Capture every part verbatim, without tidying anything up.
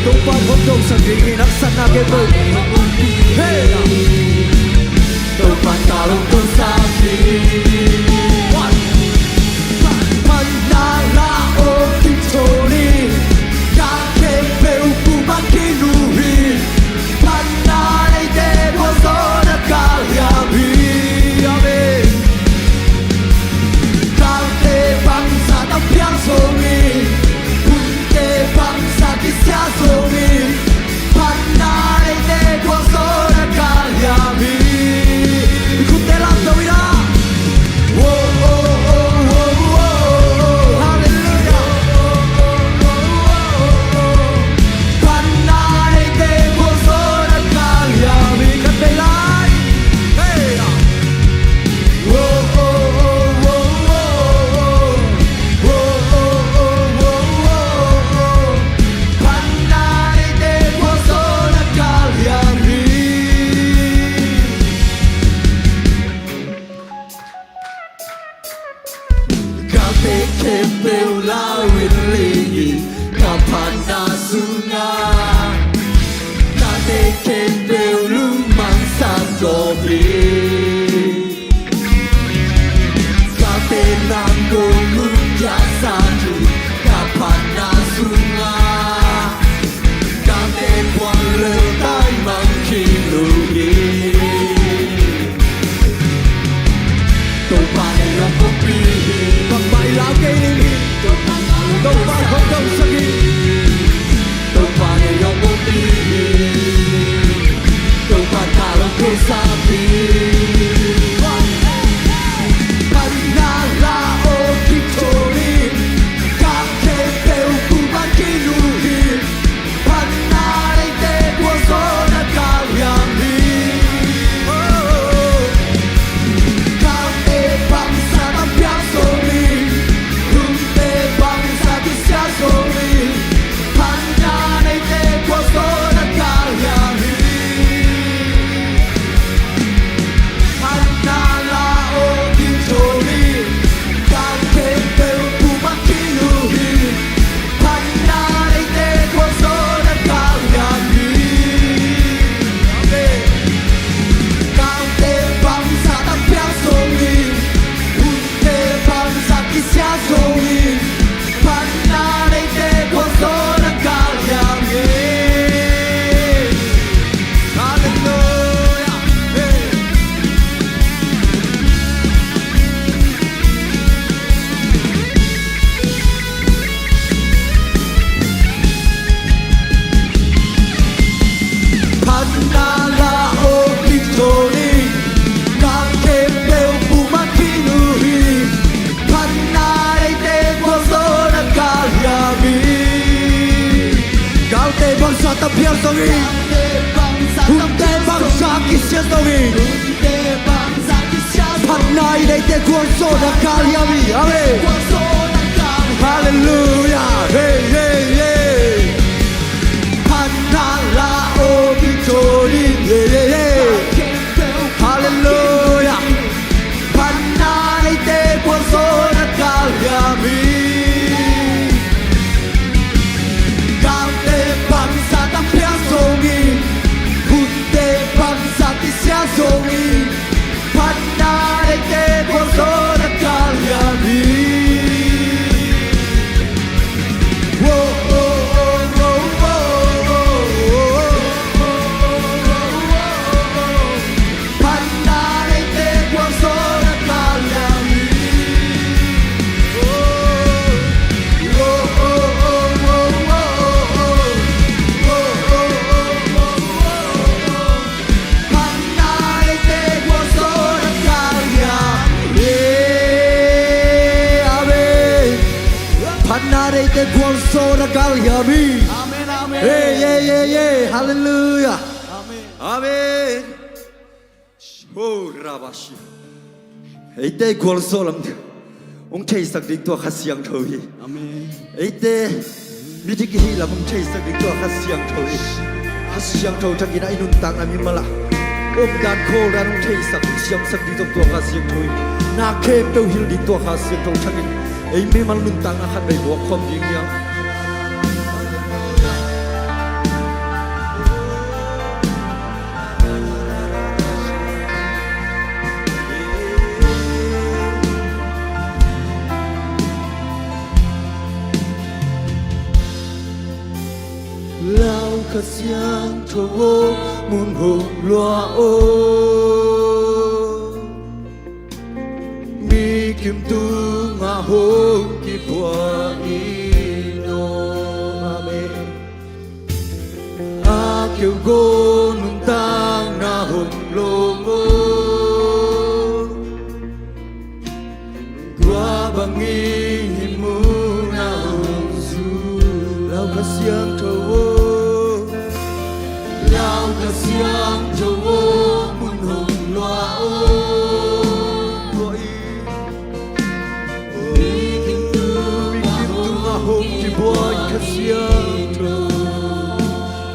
Topa hong dongsak ding in haksatna kei peuh. Hey! Topa tawh hong dongsak ding. Phatna la aw, kithawh ni. Ka khempeuh pumang khin uh hi. Phatna neite gualzawhna kal hiam hi. Amen. Galte bangzah tampiang sawm hi. Hunte bangzah kisia sawm hi. Phatna neite gualzawhna kal hiam hi. Khutte lamto in ah. Oh, oh, oh, oh, oh, oh. Hallelujah. Phatna neite gualzawhna kal hiam hi. Kan bei lai. Hey, ah. Galte khempeuh lau in ling in ka phatna sungah, galte khempeuh lungmang sak gawp hi. Galte nang ko lungkia sak hi, ka phatna sungah. Galte kuang lel tai mang khin uh hi. Topa in hong ompih hi. Bangmah i lau kei ding hi. Topa hong dongsak hi. Topa in hong ompih hi. Topa tawh hong dongsak hi. Phatna la aw, kithawh ni. Ka khempeuh pumang khin uh hi. Phatna neite gualzawhna kal hiam hi. Galte bangzah tampiang sawm hi. Hunte bangzah kisia sawm hi. Phatna neite gualzawhna kal hiam hi. Phatna la aw, kithawh ni. Ka khempeuh pumang khin uh hi. Phatna neite gualzawhna kal hiam hi. Amen. Galte bangzah tampiang sawm hi. Hunte bangzah kisia sawm hi. Phatna neite gualzawhna kal hiam hi. Hallelujah. Hey. Phatna la aw, kithawh ni. Ka khempeuh pumang khin uh hi. Phatna neite gualzawhna kal hiam hi. Galte bangzah tampiang sawm hi. Hunte bangzah kisia sawm hi. Phatna neite gualzawhna kal hiam hi. Amen. Hallelujah. Hey, hey, hey. Phatna la aw, kithawh ni. Hey, hey, hey. Hallelujah. Phatna neite gualzawhna kal hiam hi. Galte bangzah tampiang sawm hi. Hunte bangzah kisia sawm hi. Phatna neite gualzawhna kal hiam hi. Oh, oh, oh, oh, oh. Phatna neite gualzawhna kal hiam hi. Oh, oh, oh, oh, oh, oh. Phatna neite gualzawhna kal hiam hi. Amen. Phatna neite gualzawhna kal hiam hi. Amen, amen. Hey, yeah, yeah, yeah. Hallelujah. Amen. Amen. Oh, rabashi. Eite gualzawh lam hong theisak ding tua Kha Siangtho hi. Amen. Eite midik i hih lam hong theisak ding tua Kha Siangtho hi. Kha Siangtho thangin a i nuntakna mimal ah omdan khawldan hong theisak, hong siamsak ding zong tua Kha Siangtho hi. Na khempeuh hilh ding tua Kha Siangtho thangin ei mimal nuntakna khat vei buak khawm ding hi hang. Lau Kha Siangtho aw, mun hong luah aw. Mi kim tungah hong kipua in aw. Amen. A keu go nuntakna hong lawm aw. Tua bangin hih munah hong zui. Lau Kha Siangtho aw. Lau Kha Siangtho aw, mun hong luah aw. Tua in mi kim tungah hong kipua in Kha Siangtho.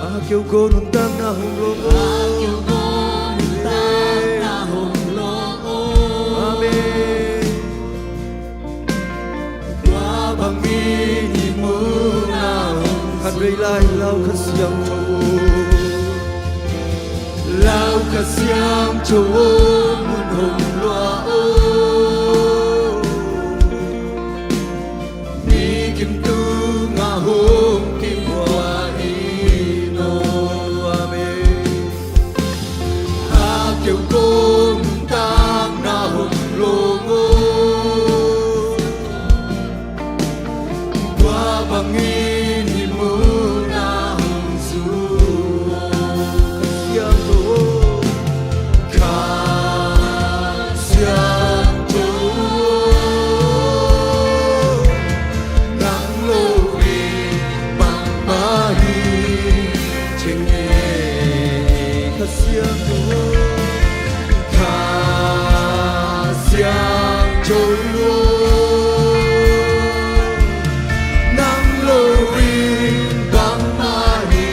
A keu go nuntakna hong lawm aw. Amen. Tua bangin hih munah hong. Khatvei lai. Lau Kha Siangtho aw. Lau Kha Siangtho aw, mun hong luah aw. Mi kim tungah hong kipua in aw. Amen. A keu go nuntakna hong lawm aw. Tua bangin hih munah hong zui. Kha Siangtho aw. Kha Siangtho aw. Nang lo in bangmah hi thei kei. Kha Siangtho aw. Kha Siangtho aw. Nang lo in bangmah hi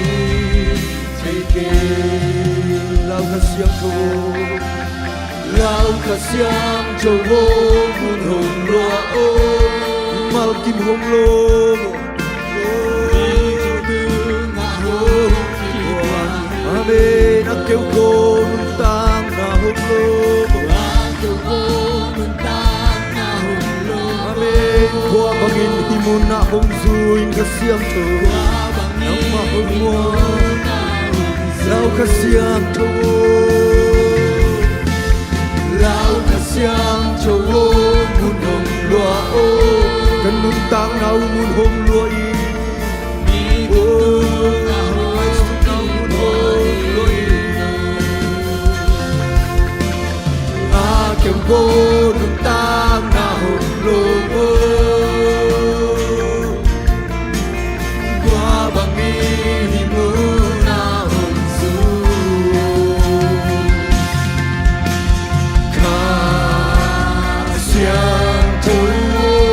thei kei. Lau Kha Siangtho aw. Lau Kha Siangtho aw, mun hong luah aw. Mimal kim hong lawm aw. Amen. A keu go nuntakna hong lawm aw. Amen. Tua bangin hih munah hong zui in Kha Siangtho. Nangmah hong muang. Lau Kha Siangtho aw. Lau Kha Siangtho aw, mun hong luah aw. Ka nuntakna uh mun hong luah in. A keu go nuntakna hong lawm aw. Tua bangin hih munah hong zui. Kha Siangtho aw.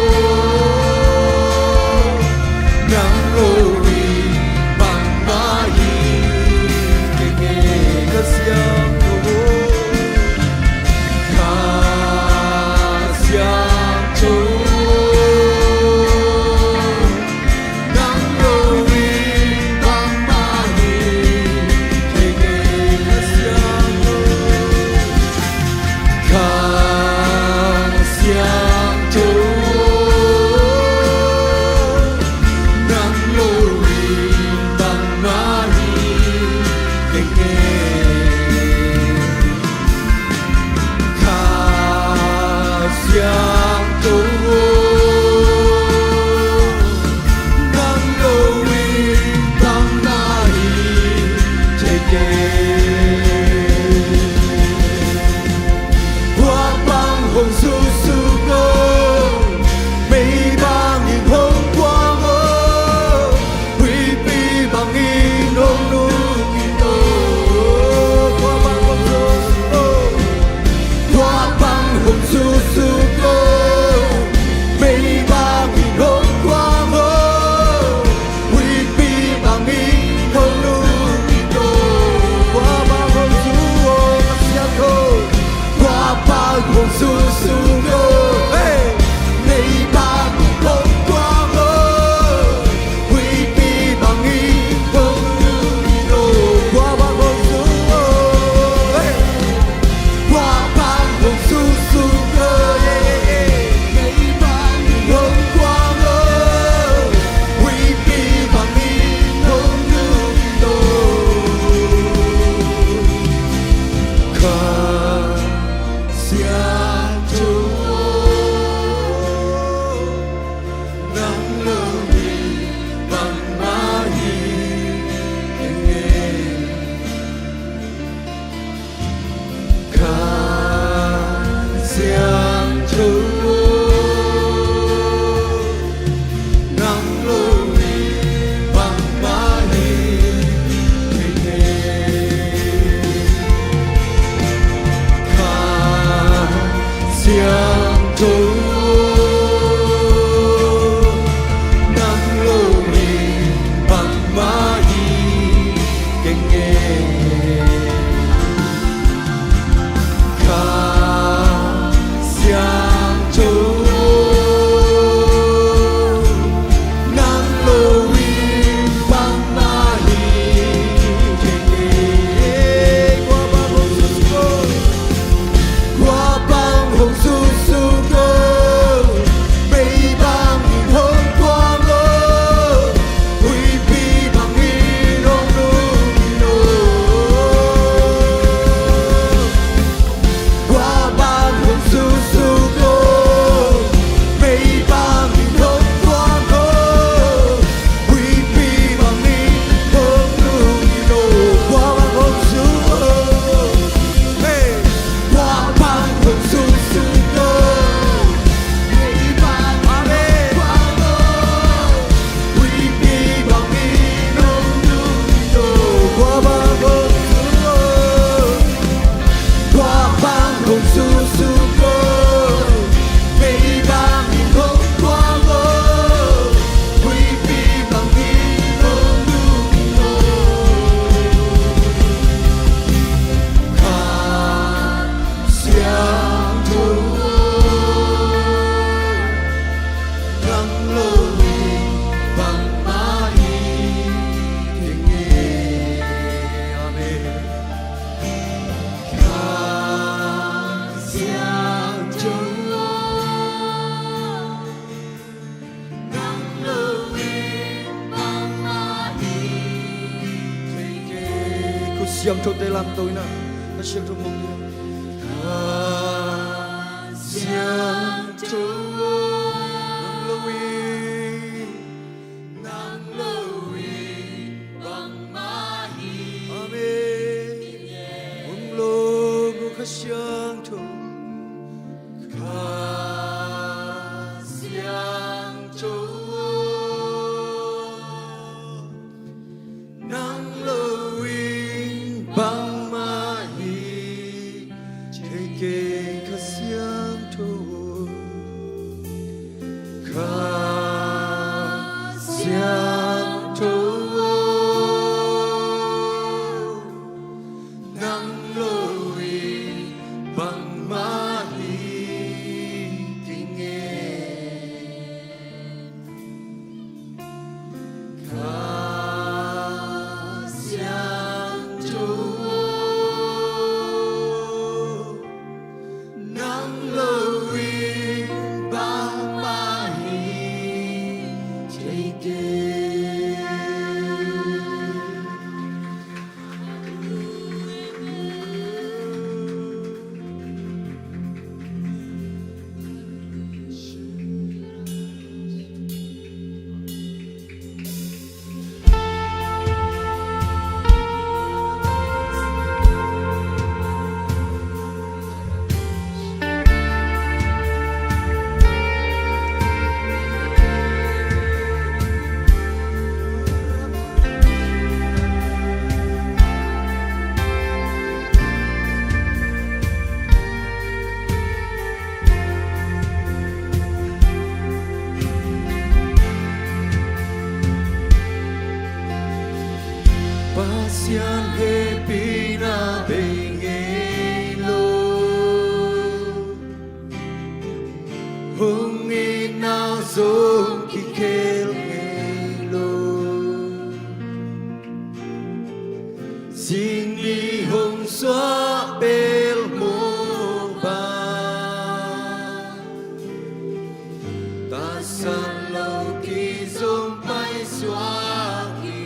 Siangthote lamto in ah, Kha Siangtho mawk in ah. Kha Siangtho, nang lo in, nang lo in bangmah hi. Amen. Hong lo, Kha Siangtho. Kha Siangtho, nang lo in bangmah hi thei kei, Kha Siangtho. Kha Siangtho, nang lo in bangmah hi kei nge. Kha Siangtho, nang lo in bangmah hi thei kei. Pasian hehpihna bei ngei lo, hong itna zong kikhel ngei lo. Sing ni hong suah pelmawh bang, tasan lo kizom paisuak hi.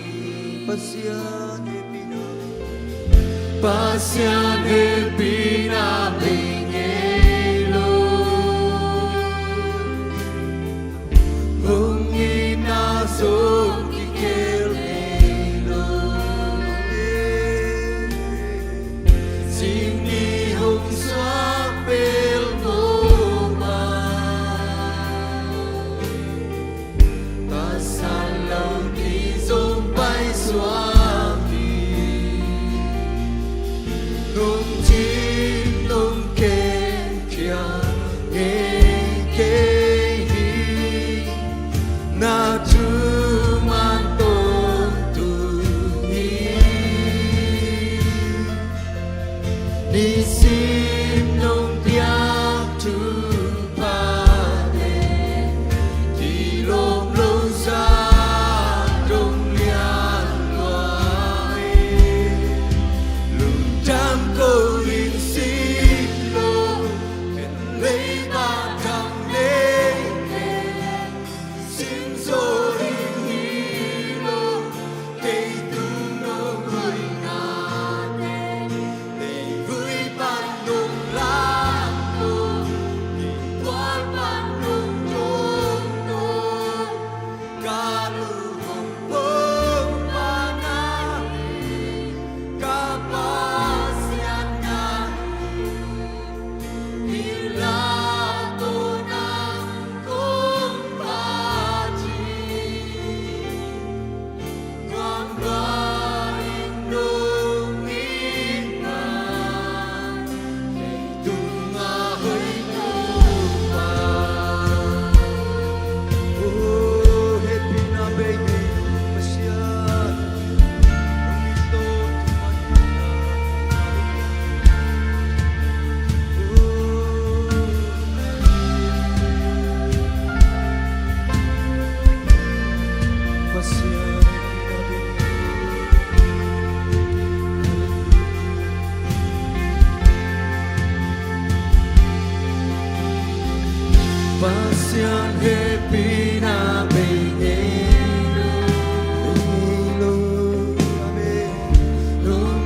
Pasian hehpihna, Pasian hehpihna bei ngei lo, hong itna zong kikhel ngei lo. Sing ni hong suah pelmawh bang, tasan lo kizom paisuak hi. Nong cin nong ken khia ngei kei hi, na thuman tawntung hi. Nisim nong piak thuphate, kilawm lo zah dong lian lua hi. Lungdam ko in sim lo, ken leiba thang nei ken. Sim zaw ding hi lo, kei tung nong hoihnate, leivui pan nong lam lo, lungtual pan nong dawng lo, ka lung hong pong pan ahi, ka Pasian na hi. Pasian hehpihna bei ngei lo, bei ngei lo. Amen. Nong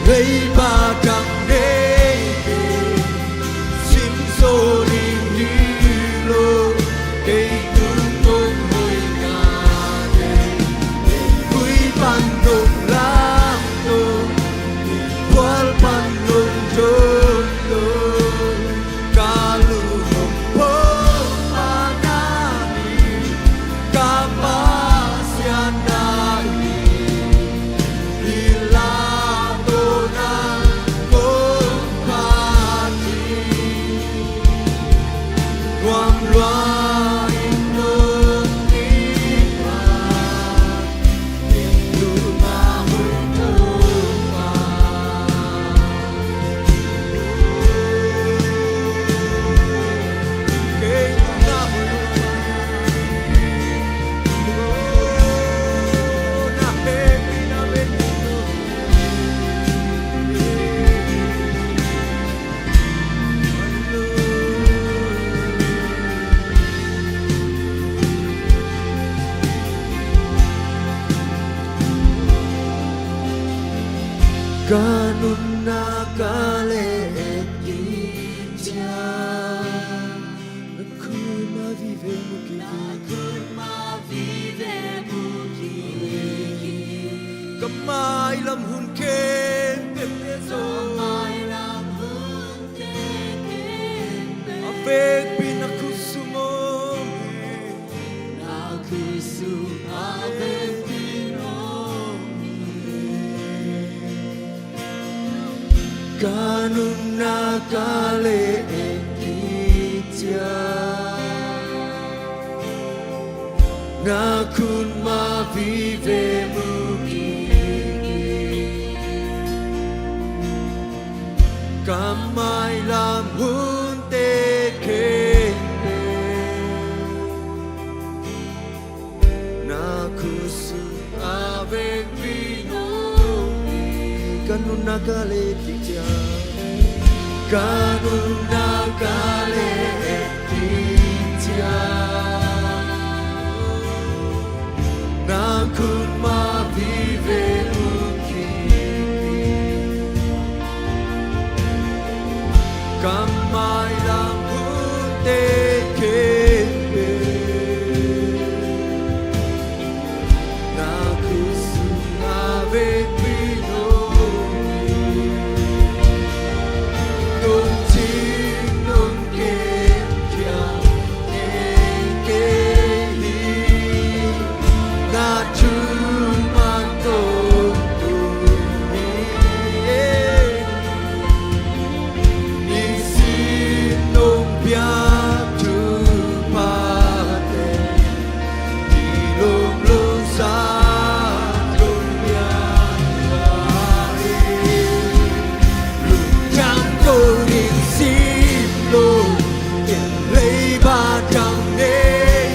Leiba dang nei, simzaw ding hi lo, kei tung nong hoih ngate. Kei vui pan nong lamto, kei bual pan nong dotto. Ka lung hong pho pha na hi, ka Pasian na hi, hi la to na kong phat hi. Nuam lua in nong hi pha. Ka nunna ka leh et ding ciang, na khut mah vive mu kik in. Ka mailam hun khempeuh te zong, a vekpi na khut sung om hi. Na khut sung a vekpi na om hi. Ka nunna ka leh et ding ciang, na khut mah vive mu kik in. Ka mailam hunte khempeuh, na khut sung a vekpi na om hi. Ka nunna ka leh et ding ciang, ka nunna ka leh et ding ciang, na khut mah vive mu kik in. Ka mailam hunte khempeuh, na khut sung a vekpi na om hi. Nong cing nong kem khia kei hi. Na thu mah tawh tung hi. Nisim nong piak thuphate, kilawm lo sa tawh piak hi. Lungdam ko ding sim lo, leiba dang nei,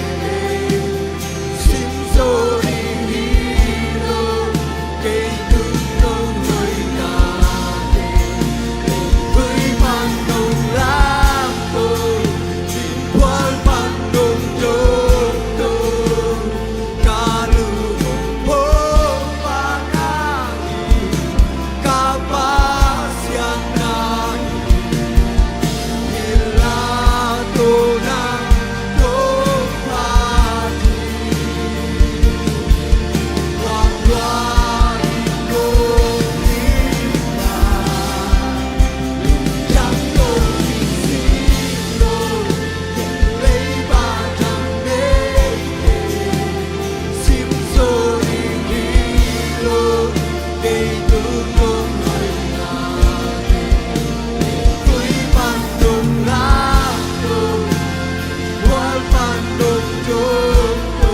simzaw ding hi lo, kei tung nong hoih ngate. Vui pan nong lamto, bual pan nong dotto. Ka lung hong pho pha na hi, ka Pasian na hi, hi la to na kong phat hi. Nuam lua in nong hi pha. Lungdam ko ding sim lo, leiba dang nei, simzaw ding hi lo, kei tung nong hoih ngate. Vui pan nong lamto, bual pan nong dotto.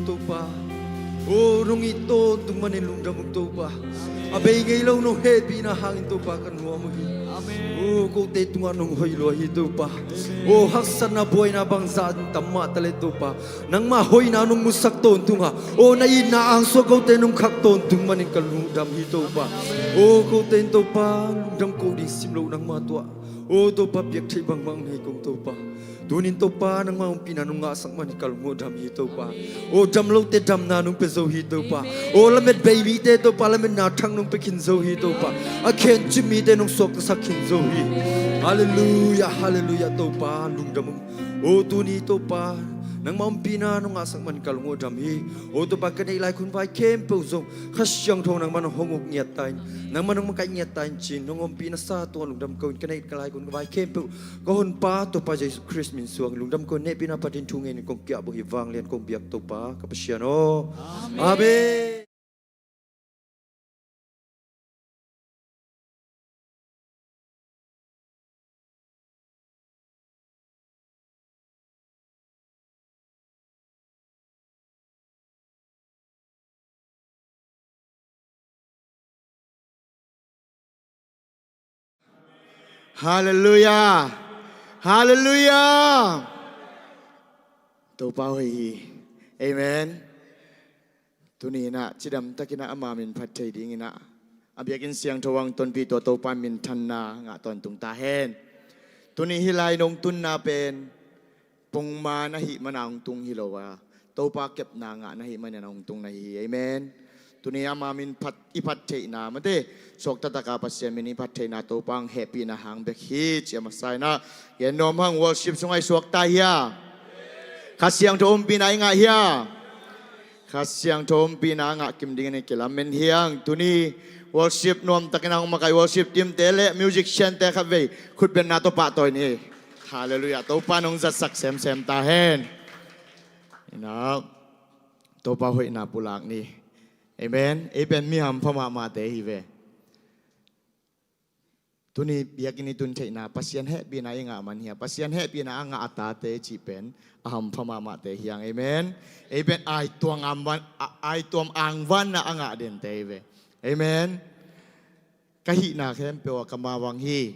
Topa, o nong it tawntung manin lungdam ung Topa. A bei ngei lo nong hehpihna hangin Topa ka nuam uh hi. O kote tungah nong hoih lua hi Topa. O haksatna buaina bangzah tam mah taleh Topa, nangmah hoihna nong musak tawntung a, o na itna angsuah kote nong khak tawntung manin ka lungdam hi Topa. O kote in Topa lungdam ko ding simloh nangmah tuah. O Topa piak theih bangbang nei kong Topa. Tunin Topa nangmah ompihna nong ngahsak manin ka lungdam hi Topa. O dam lote damna nong pia zo hi Topa. O lamet bei mite Topa lametna thak nong pia khin zo hi Topa. A khencip mite nong suaktasak khin zo hi. Halleluiah, halleluiah Topa lungdam ung. O tuni Topa nangmah ompihna nong ngahsak manin ka lungdam hi. O Topa ka neih lai khun vai khempeuh zong Kha Siangtho nangmah nong hong uk ngiat ta in, nangmah nong makaih ngiat ta in ci-in nong ompihna sa tungah lungdam ko in ka neih ka lai khun ka vai khempeuh ka Honpa Topa Jesu Khrist min suang lungdam ko in hehpihna phatin thu ngenin kong kiah bawh hi. Vanglian kong biak Topa ka Pasian aw. Amen. Halleluiah. Halleluiah. Topa hoih hi. Amen. Tuni inah cidamtakinah ama min phat thei dinginah a biakinn siangtho hong tonpih tua Topa minthanna ngah tawntung ta hen. Tuni hih lai nong tunna pen pongman ahih mana hong tung hi lo a, Topa kepna ngahna ahih manin hong tung na hi hi. Amen. Tuni ama min phat i phat theihna mate suaktataka Pasian min i phat theihna Topa hong hehpihna hang bek hi ci a masa inah gen nuam hang. Worship sungah i suak ta hia? Kha Siangtho ompihna i ngah hia? Kha Siangtho ompihna a ngah kim dingin i kilamen hi hang. Tuni worship nuamtakin a hong makaih worship teamte le musiciante khatvei khutbetna tawh pahtawi ni. Halleluiah. Topa nong zatsak semsem ta hen. Inah Topa hoihna pulak ni. Amen. Ei pen mi hampha mahmahte hi ve. Tuni biakinn i tun theihna Pasian hehpihna i ngah man hi a, Pasian hehpihna a ngah a tate cih pen a hampha mahmahte hi hang. Amen. Ei pen aituam angvan, a-, aituam angvanna a ngah dente hi ve. Amen. Ka hihna khempeuh ah ka mavang hi.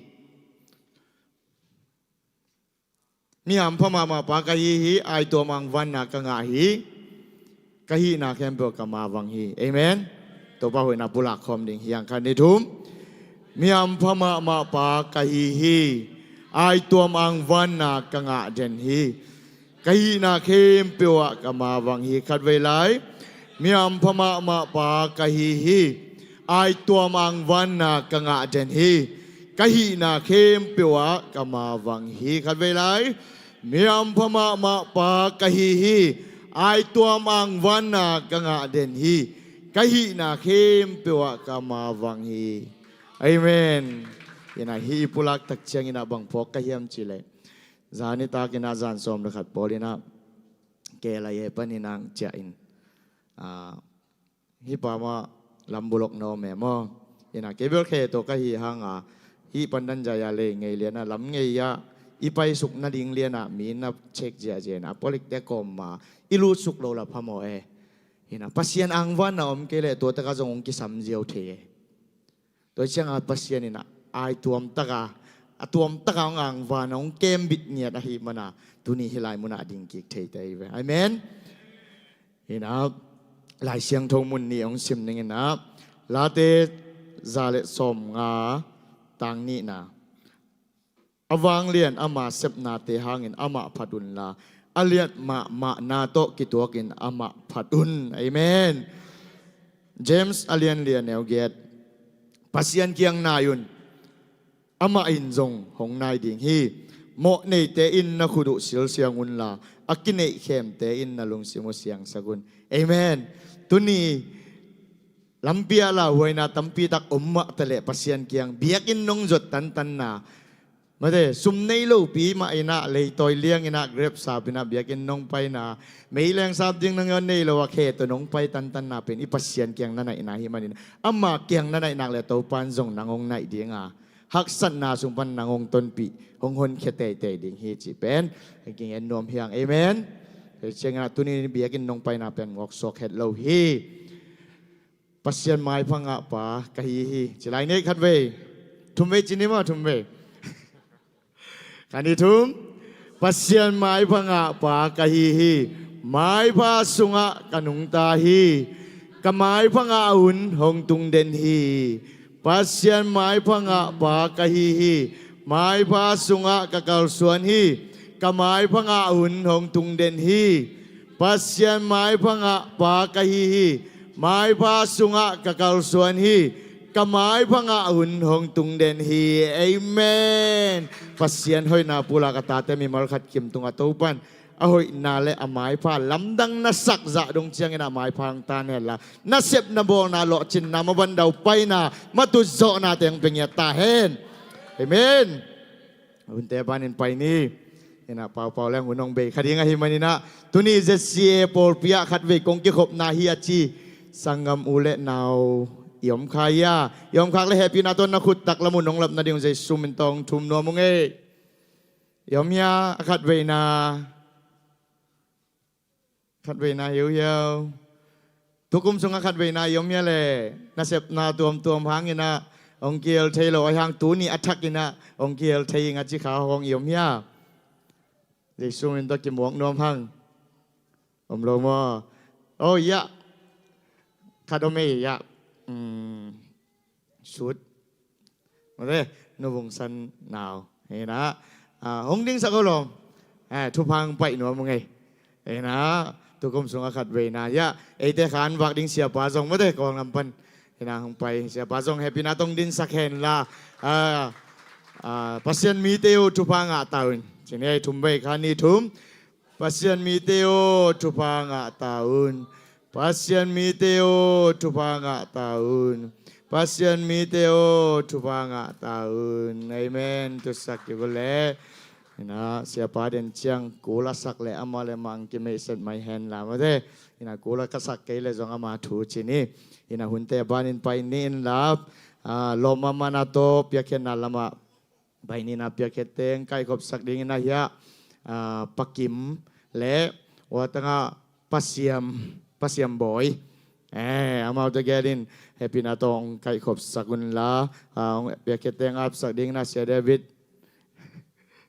Mi hampha mahmah pa ka hi hi, aituam angvanna ka ngah hi. Ka hihna khempeuh ka mavang hi. Amen. Topa hoihna pulak khawm ding hi hang. Khat, nih, thum. Mi hampha mahmah pa ka hi hi. Aituam angvanna ka ngah den hi. Ka hihna khempeuh ah ka mavang hi. Khatvei lai. Mi hampha mahmah pa ka hi hi. Aituam angvanna ka ngah den hi. Ka hihna khempeuh ah ka mavang hi. Khatvei lai. Mi hampha mahmah pa ka hi hi. Aituam angvanna ka ngah den hi. Ka hihna khempeuh ah ka mavang hi. Amen. Inah hih i pulak tak ciangin ah bang phawk ka hiam cih leh, zan nitak inah zan sawm le khat pawl inah K L I A panin ah ciah in, ah, hih pa mah lam bulok na om e maw? Inah kei bel khe tawh ka hi hang a, hih pandan zai a lei ngei lian a lam ngei a i paisuk nading lian ah mi na check ziahziah inah a polikte kawm ma i lutsuk lo la phamawh e. Inah Pasian angvanna om kei leh tua takah zong hong kisam ziau thei e. Tua ciangah Pasian inah aituam taka, a tuam taka hong angvan a hong kembit ngiat ahih mana tuni hih lai munah a ding kik theite hi ve. Amen. Inah Lai Siangtho mun nih hong sim ning inah, Late za le sawmnga, tang nihna. A vanglian ama sepnate hangin amah phat unla, a liat mahmahna tawh kituakin amah phat un. Amen. James a lian li a neu giat. Pasian kiang nai un. Amah in zong hong nai ding hi. Mawh neite in na khut uh silsiang unla, a kineihkhemte in na lungsim uh siangsak un. Amen. Tuni lampi ah lauhuaina tampi tak om mah taleh Pasian kiang biakinn nong zot tantanna, mate, sum nei lopi mah inah leitawi liang inah grep sap inah biakinn nong paina, meileng sap ding nong yawn nei lo a khe tawh nong pai tantanna pen i Pasian kiang na naihna hi manin ama kiang na naih nak leh Topan zong nang hong naih dinga, haksatna sung pan nang hong tonpih, hong honkhia teitei ding hi cih pen ka kingen nuam hi hang. Amen. Tua ciangin ah tuni biakinn nong paina pen ngawksuak het lo hi. Pasian maipha ngahpa ka hi hi. Ci lai ni, khatvei. Thumvei ci ni maw, thumvei. Khat, nih, thum. Pasian maipha ngahpa ka hi hi. Maipha sungah ka nungta hi. Ka maipha ngah hun hong tungden hi. Pasian maipha ngahpa ka hi hi. Maipha sungah ka kalsuan hi. Ka maipha ngah hun hong tungden hi. Pasian maipha ngahpa ka hi hi. Maipha sungah ka kalsuan hi. Ka maipha ngah hun hong tungden hi. Amen. Pasian hoihna pulak a tate mimal khat kim tungah Topan a hoihna le a maipha lamdang na sak zah dong ciangin a maipha hong tan henla, nasepna bawlna, lawhcinna, mavandau paina, matutzawhna teng pia ngiat ta hen. Amen. Hunte banin pai ni. Inah paupau leng hun hong bei kha ding ahih maninah tuni Z C A pawlpi ah khatvei kong kikhopna hi a ci sanggam u le nau i om kha ia, i om khak le hehpihna tawh na khut taklam un hong lap nading Jesu min tawh hong thum nuam ung ei. I om hia a khatveina? Khatveina hi uh hiau. Tukum sungah khatveina i om hia le? Nasepna tuamtuam hanginah hong kihel thei lo, ahi hang tuni a thakinah hong kihel thei ing a ci kha hong i om hia? Jesu min tawh kimuak nuam hang. Om lo maw? Oh, ya. Khat om ei, ya. Sut. Mate, Nu Vung San nau. Hei na. Ah, hong dingsak o lawm. Eh, thupha hong paih nuam ung ei. Hei na. Tukum sungah khatveina. Ya, eite khan vak ding siapa zong mate, Kawlngam pan. Hei na, hong pai. Siapa zong hehpihna tawh hong dingsak henla. Ah, ah, Pasian mite uh thupha ngah ta un. Cine thum vei kha ni thum. Pasian mite aw, thupha ngah ta un. Pasian mite aw, thupha ngah ta un. Pasian mite aw, thupha ngah ta un. Amen. Tusak kibule. Ina, siapa den ciang kul a sak le ama le mang kimeihset mai hen la mate. Ina, kul a ka sak kei le zong ama thu ci ni. Ina, hunte banin pai ni in lap. Ah, lawm ama na tawh piakkhiatna lamah bai nina piakkhiat teng kaihkhopsak dingin ahi a, ah, Pa Kim le ua tangah Pa Siam, Pa Siam Bawi. Eh, amaute gelin hehpihna tawh hong kaihkhopsak unla, ah, hong piakkhiat teng apsak dingin a Sia David.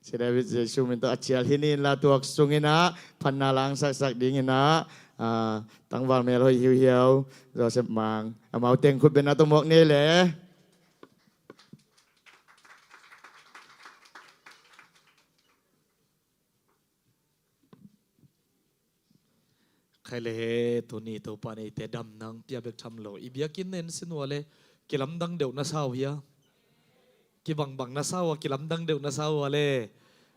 Sia David Jesu min tawh a cial hi ni inla tuak sungin ah phatna langsaksak dingin ah, ah, tangval mel hoih hiuhiau Joseph Mang. Amau teng khut bengna tawh muak ni le. Khai le he, tuni Topa neite damna hong pia bek tham lo. I biakinn en sin ua le, kilamdang deuh na sa uh hia? Kibangbang na sa uh a, kilamdang deuh na sa uh a le.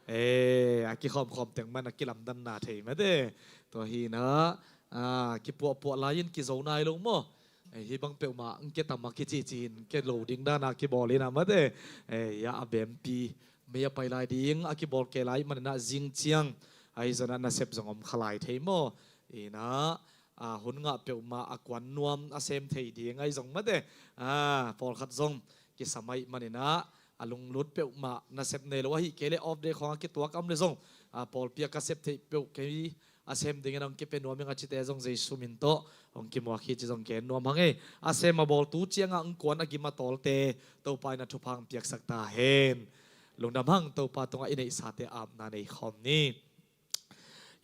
Eh, a kikhawmkhawm teng man a kilamdanna thei mate. Tua hi na, ah, kipuahpuah lai-in kizo nai lo maw? Eh, hih bang peuhmah hong kia tam a kicici in kia lo ding dana kibawl in a mate. Eh, ya a bempi mei a pai lai ding a kibawl kei lai maninah zing ciang ahi zonah nasep zong om kha lai thei maw? Inah, ah, hun ngah peuhmah a kuan nuam a sem thei ding ahi zong mate. Ah, pawlkhat zong kisam ahi maninah a lunglut peuhmah nasep nei lo ahi kei le off day khawng a kituak a om le zong, ah, pawlpi a ka sep theih peuh kei a sem dingin hong kipia nuam ing a cite zong Jesu min tawh hong kimuak hi ci zong gen nuam hang ei. A sem a bawl tu ciangah hong kuan a gim a tawlte Topa in a thupha hong piaksak ta hen. Lungdam hang. Topa tungah i neihsate apna nei khawm ni.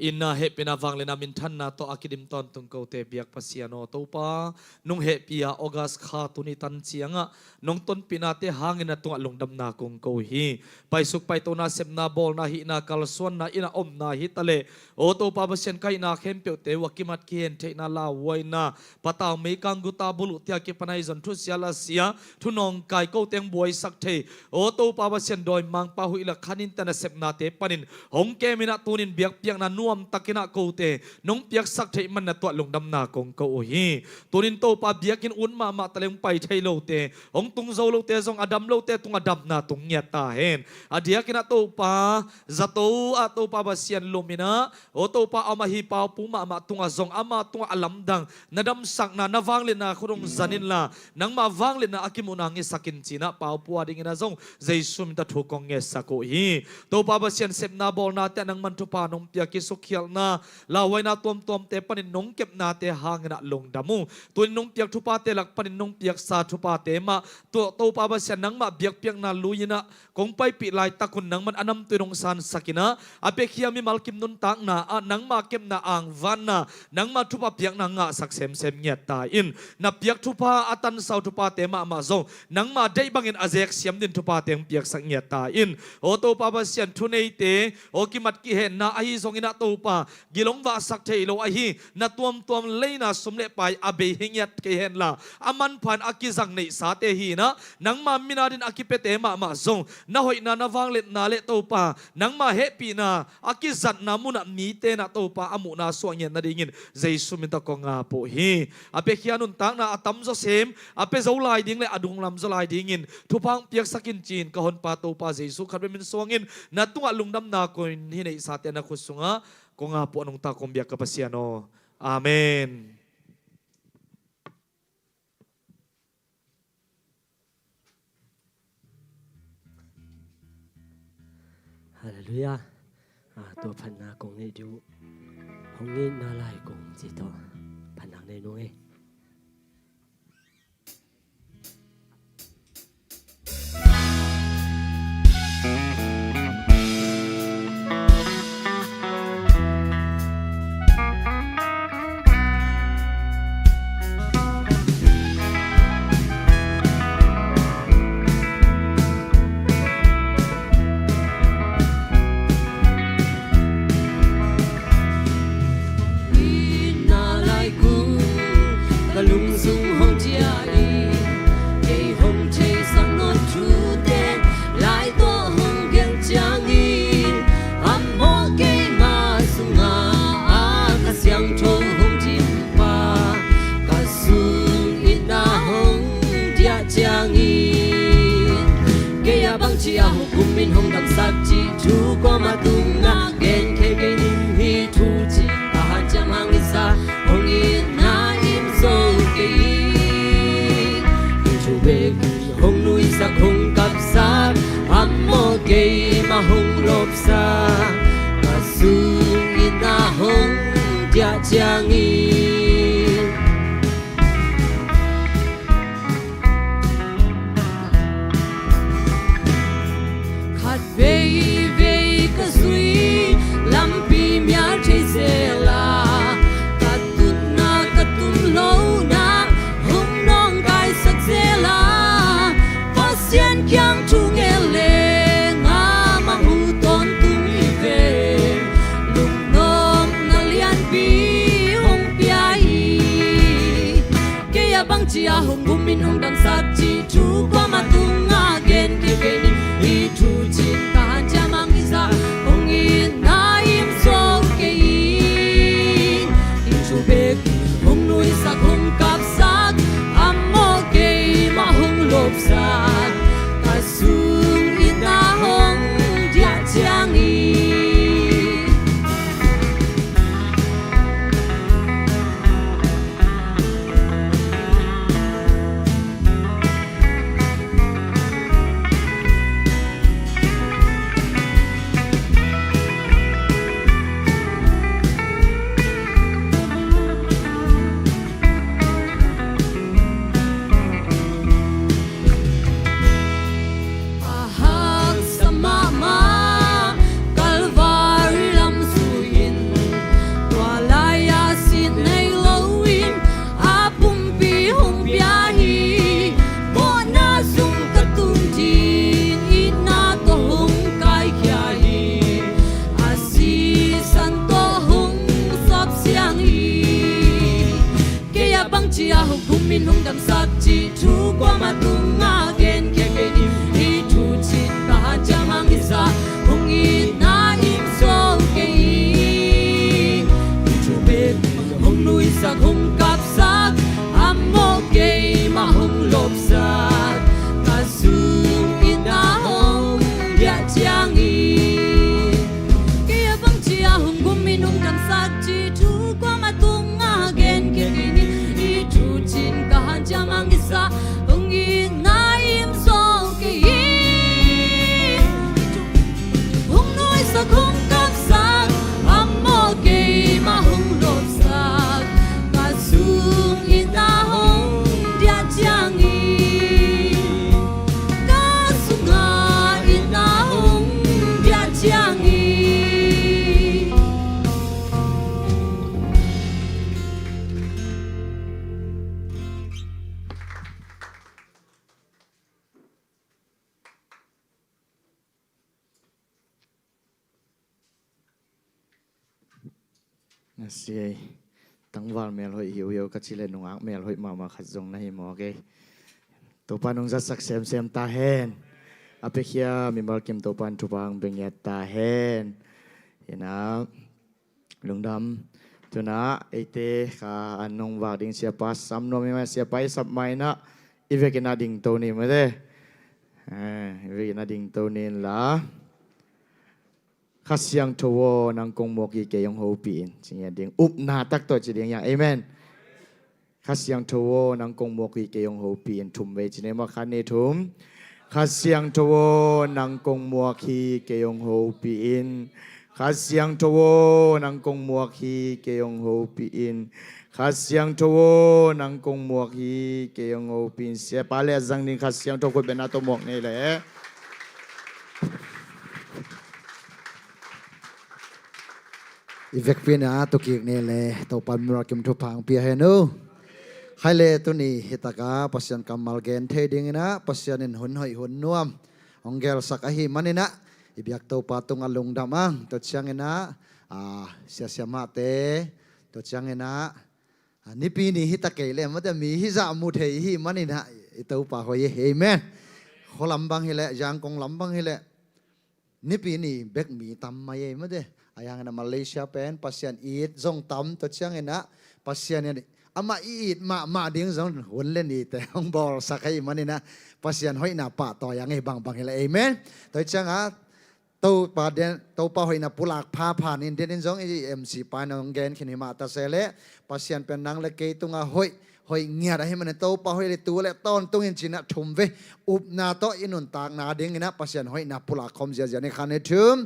Ina, hehpihna, vangliatna, minthanna tawh a kidim tawntung kote biak Pasian aw Topa, nong hehpih a August kha tuni tan ciangah nong tonpihnate hangin na tungah lungdamna kong ko hi. Paisuk paitona, sepna bawlna, hihna kalsuanna in a omna hi taleh, aw Topa Pasian, ka hihna khempeuhte uh a kimat kihen theihna, lauhuaina, patau meikang guta buluh tia kipan ahi zon thusia lasia, thunawngkai kote hong buaisak thei, aw Topa Pasian, dawimangpa huih le khanin tana sepnate panin hong kemin ah tunin biakpiakna nuamtakin ah kote nong piaksak theih man na tuah lungdamna kong ko uh hi. Tunin Topa, biakinn ut mahmah taleh hong pai thei lote, hong tung zo lote zong a dam lote tungah damna tung ngiat ta hen. A diakin ah Topa, zato ah Topa Pasian lumin ah, aw Topa, ama hi paupu mahmah tungah zong ama tungah a lamdang na damsakna, na vangliatna khut hong zan inla, nangmah vangliatna a kimuhna hong hisak in ci-in ah paupu a dingin ah zong Jesu min tawh thu kong ngetsak uh hi. Topa Pasian, sepna bawlnate ah nangman thupha nong pia kis sukhialhna, lauhuaina tuamtuamte panin nong kepnate hangin ah lungdam uh. Tunin nong piak thupate lak panin nong piaksa thupate mah, tua Topa Pasian nangmah biakpiakna lui-in ah kong paipih laitak un nangman a namtui nong sansak in ah, a piakhia mimal kim nuntakna ah nangmah kepna angvanna, nangmah thupha piakna ngahsak semsem ngiat ta in. Na piak thupha a tansau thupate mahmah zong nangmah deih bangin a zeksiam din thupate hong piaksak ngiat ta in. Aw Topa Pasian, thuneite, aw kimat kihenna ahi zongin ah Topa, gilong vahsak thei lo ahi na tuamtuam leina sum le pai a bei hi ngiat kei henla, a manpha in a kizang neihsate hi in ah, nangma min adin a kipiate mahmah zong na hoihna, na vangliatna le Topa, nangma hehpihna a kizatna munah mite in ah Topa a muhna suah ngiat nadingin Jesu min tawh kong ap uh hi. A piakhia nuntakna a tamzaw sem, a pia zo lai ding le a dunglam zaw lai dingin thupha hong piaksak in ci-in ka Honpa Topa Jesu khat bek min suangin na tungah lungdamna koih in, hih neihsate na khut sungah kong ap uh a, nungta kong biak ka Pasian aw. Amen. Halleluiah. Ah, tua phatna kong neih ding uh. Hong itna lai kong ci tawh phatna nei nung ei. Itna lai kung ka lungzung hong diah in, kei hong theisak nawn thute lai tawh hong gelh ciangin, a mawh keima sungah a Kha Siangtho hong dimpa, ka sung itna hong diah ciangin, kei a bangci a hukum in hong damsak cih thu kuamah tungah gen kei kei ning. Hih thu cih ka hanciam hang i sa, hong itna im zo kei in. Hih thu bekin hong nuihsak, hong kapsak, a mawh keima hong lopsak, ka sung itna hong diah ciangin. Khat veivei ka zui lampi mial thei zel a, ka tutna ka tun lohna hong nawngkaisak zel a, Pasian kiang thu ngen leng amah hu tawntung hi ve. Lungnopna lianpi hong pia hi. Kei a bangci a hukum in hong damsak cih thu kuamah tungah gen kei kei ning. Hih thu cih ka hanciam hang i sa, hong itna im zo kei in. Hih thu bekin hong nuihsak, hong kapsak, a mawh keima hong lopsak, ka sung itna hong diah ciangin. A haksa mahmah Calvary lam zui-in, tua lai-a sin nei loin a pumpi hong pia hi. Mawhna sung ka tun ding itna tawh hong kaikhia hi. A sisan tawh hong sawp siang hi. Kei a bangci a hukum in hong damsak cih thu kuamah tungah gen kei kei ning. Hih thu cih ka hanciam hang i sa, hong itna im zo kei in. Hih thu bekin hong nuihsak, hong kapsak, a mawh keima hong lopsak, ka sung itna hong diah ciangin. Kei a bangci a hukum in hong damsak cih thu kuamah tungah gen kei kei ning. Hih thu cih ka hanciam hang i sa, hong itna im zo kei in. Hong nuihsak, hong kapsak, a mawh A si ei. Tangval mel hoih hi uh hi uh ka ci le nungak mel hoih mahmah khat zong na hi mawk ei. Topa nong zatsak semsem ta hen. A piakhia mimal kim Topa in thupha hong pia ngiat ta hen. Inah lungdam. Tunah eite kha an nong vak ding siapa sam nuam hi mah, siapa i sap mah inah i vekin a dingto ni mate. Eh, i vekin a dingto ni inla. Kha Siangtho aw, nang kong muak hi kei hong hopih in. Ci ngiat ding. Upna tak tawh ci ding hiang. Amen. Kha Siangtho aw, nang kong muak hi kei hong hopih in. Thum vei ci ni maw, khat nih thum. Kha Siangtho aw, nang kong muak hi kei hong hopih in. Kha Siangtho aw, nang kong muak hi kei hong hopih in. Kha Siangtho aw, nang kong muak hi kei hong hopih in. Siapa le a zang ding Kha Siangtho khut bengna tawh muak ni ei leh. I vekpi inah tukik ni ei leh, Topa in mimal kim thupha hong pia hen uh. Khaile tuni hi taka Pasian kammal gen thei ding inah Pasian in hun hoih hun nuam hong gelsak ahih man inah i biak Topa tungah lungdam ang. Tua ciang inah, ah, siasia mahte, tua ciang inah, ah, nipi ni hi ta kei leh mate, mi hizah mu thei ahih man inah i Topa hoih hi. Amen. Khua lam bang hi leh, Yangon lam bang hi leh nipi ni bek mi tam mai ei mate. A hiang inah Malaysia pen Pasian it zong tam, tua ciang inah Pasian in amah i it mahmah ding zong hun le nite hong bawlsak ahih man inah Pasian hoihna pahtawi ang ei bangbang hi leh. Amen. Tua ciang a Topa den, Topa hoihna pulak phapha ni in den in zong i M C pa in hong gen khin hi mah ta se leh, Pasian pen nang le kei tungah hoih, hoih ngiat ahih man inah Topa hoih le tu le tawntung in ci inah thum vei upna tawh i nuntakna ding inah Pasian hoihna pulak khawm ziazia ni. Khat nih thum.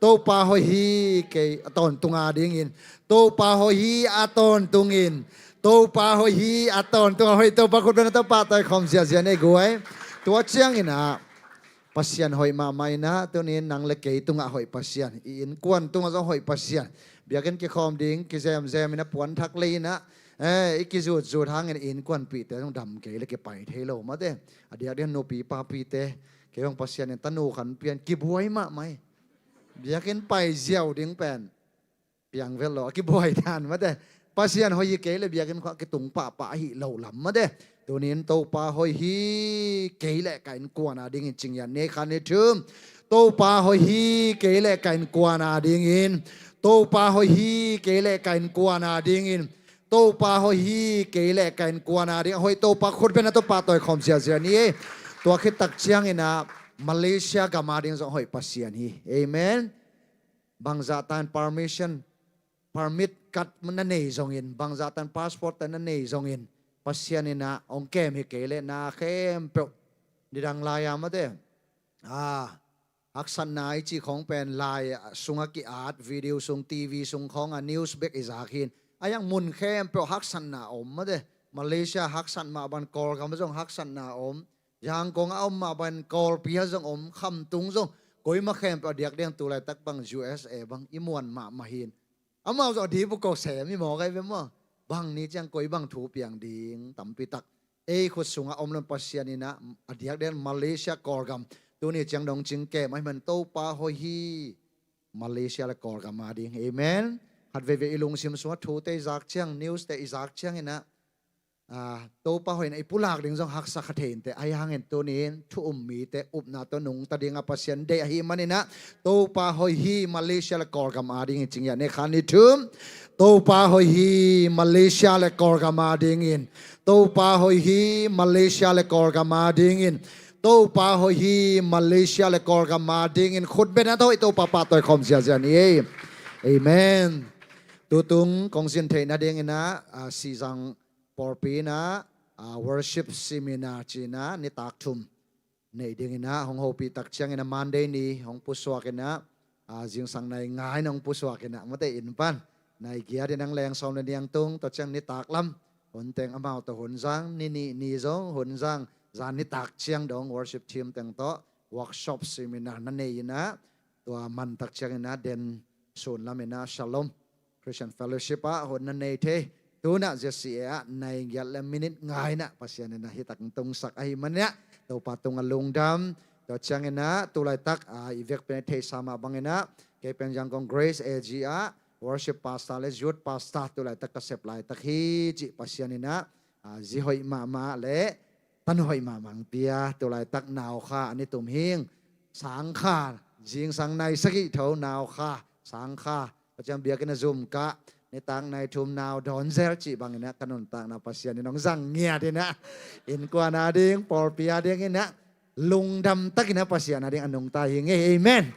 Topa hoih hi kei a tawntung a dingin. Topa hoih hi a tawntung in. Topa hoih hi a tawntung a, hoih Topa khut bengna tawh pahtawi khawm ziazia ni ei guai. Tua ciang inah Pasian hoih mahmah inah tuni in nang le kei tungah hoih Pasian, i innkuan tungah zong hoih Pasian. Biakinn kikhawm ding kizemzem inah puanthak lei inah, eh, i kizutzut hangin i innkuanpihte zong dam kei le kipai thei lo mate. A diakdiak nupi papite, kei hong Pasian in tanu khat pian, kibuai mahmah hi. Biakinn pai ziau ding pen piang vet lo, a kibuai dan mate. Pasian hoih hi kei le biakinn khua kitung pahpah ahi lo lam mate. Tuni in Topa hoih hi kei le ka innkuan a dingin ci ngiat ni ei. Khat nih thum. Topa hoih hi kei le ka innkuan a dingin. Topa hoih hi kei le ka innkuan a dingin. Topa hoih hi kei le ka innkuan a ding. Hoih Topa khut bengna tawh pahtawi khawm ziazia ni ei. Tua khit tak ciang inah Malaysia gam a ding zong hoih Pasian hi. Amen. Bangzah tan permission, permit card na nei zongin, bangzah tan passport te na nei zongin, Pasian inah hong kem hi kei leh na khempeuh nidang lai a mate. Ah, haksatna i cih khawng pen lai sungah ki-at, video sung, T V sung khawngah news bek i zak hi in. A hiang mun khempeuh haksatna om mate. Malaysia haksat mah bang Kawlgam zong haksatna om. Yangon a om mah bangin Kawlpi ah zong om, khamtung zong, koimah khempeuh a diakdiak tu laitak bang U S A bang i muan mahmah hi in. Amau zong a dibu ko sem i mawk ahi ve maw? Bang ni ciang koi bang thu piang ding tampi tak. Ei khut sungah om lo in Pasian inah a diakdiak Malaysia Kawlgam tuni ciang dong cing kem ahih man Topa hoih hi Malaysia le Kawlgam a ding. Amen. Khat veivei i lungsim sungah thute i zak ciang, news te i zak ciang inah, ah, Topa hoihna i pulak ding zong haksa kha thei inteh. Ahi hangin tuni in thu um mite upna tawh nungta dingah Pasian deih ahih man inah Topa hoih hi Malaysia le Kawlgam a dingin ci ngiat ni ei. Khat nih thum. Topa hoih hi Malaysia le Kawlgam a dingin. Topa hoih hi Malaysia le Kawlgam a dingin. Topa hoih hi Malaysia le Kawlgam a dingin. Khut bengna tawh i Topa pahtawi khawm ziazia ni ei. Amen. Tutung kong zin theih nading inah, ah, Sizang pawlpi inah, ah, worship seminar ci inah nitak thum nei ding inah hong hopih tak ciang inah Monday ni hong pusuak inah, ah, zingsang nai nga inah hong pusuak inah mate, inn pan nai giat inah leng sawm le nih tung, tua ciang nitak lam hun teng amau tawh hun zang, ni nih ni zong hun zang, zan nitak ciang dong worship team teng tawh workshop seminar na nei inah, tua man tak ciang inah den sun lam inah Shalom Christian Fellowship ah hun na nei thei. Tunah Z C A ah nai giat le minit nga inah Pasian inah hih tak tungsak ahih man inah Topa tungah lungdam. Tua ciang inah tu laitak, ah, i vek pen i theihsa mah bang inah kei pen Yangon Grace A G ah worship pastor le youth pastor tu laitak ka sep laitak hi cih Pasian in ah, ah, zi hoih mahmah le tanu hoih mahmah ang pia. Tu laitak nau kha a ni tum hing, sang kha, zingsang nai sagih tho nau kha, sang kha, Pasian biakinn a zum kah, nitak nai thum nau dawn zel cih bangin ah ka nuntakna Pasian in hong zang ngiat in ah, innkuan a ding, pawlpi a ding in ah, lungdam takin ah Pasian a ding a nungta hi ngei. Amen.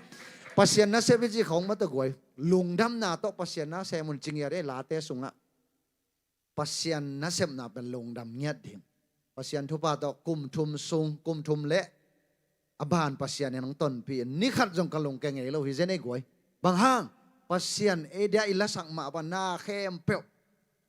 Pasian nasep i cih khong mah tawh guai, lungdamna tawh Pasian nasem un ci ngiat ei, Late sungah Pasian nasepna pen lungdam ngiat ding. Pasian thupha tawh kum thum sung, kum thum le a ban Pasian in hong tonpih in, ni khat zong ka lungkia ngei lo hi zen ei guai. Bang hang? Pasian ei dia i lasak mah bang na khempeuh,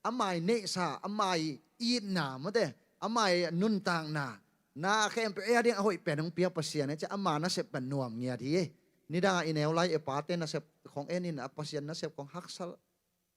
ama i neihsa, ama i itna mate, ama i nuntakna, na khempeuh ei a ding a hoih pen hong pia Pasian ei ci a, ama nasep pen nuam ngiat hi ei. Nidang a i neu lai e pate nasep khong en in a, Pasian nasep khong haksal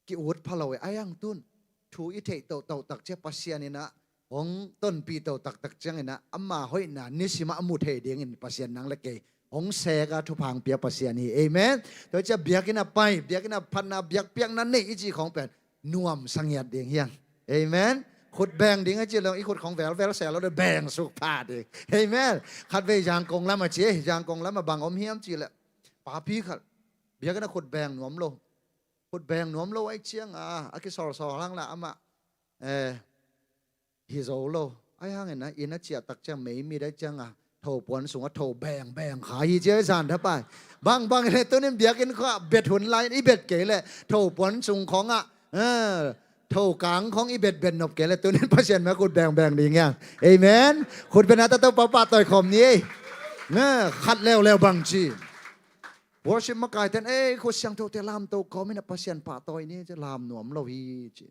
ki-ut pha lo e. Ai ang tun thu i theih tohtoh tak cia Pasian in ah hong tonpih toh taktak ciangin ah ama hoihna nisim ah a mu thei dingin Pasian nang le kei hong sek a thupha hong pia Pasian hi. Amen. Tua cia biakinn a pai, biakinn a phatna, biakpiakna nei i cih khong pen nuamsa ngiat ding hi hang. Amen. Khut beng ding a cih leh i khut khong velvel se lo, beng suk pha ding. Amen. Khatvei Zangkong lam a ci, Zangkong lam a bang om hiam cih leh papi khat biakinn a khut beng nuam lo. Khut beng nuam lo ahih ciangin a kisolsol hang la amah, eh, hi zo lo. Ahih hangin a inn a ciah tak ciang meimit ahih ciangin a thopuan sungah tho beng beng kha hi ci a, zan thapai. Bangbang leh tunin biakinn khawng ah bet hun lai-in i bet kei leh thopuan sung khawng ah, eh, thokang khawng i betbet nop kei leh tunin Pasian mah khut beng beng ding hi hang. Amen. Khut beng a ta Topa pahtawi khawm ni ei. Eh, khat leuleu bang ci. Worship makaite in, "Ei, khut siangthote lamto kawm in a Pasian pahtawi ni," ci, lam nuam lo hi ci.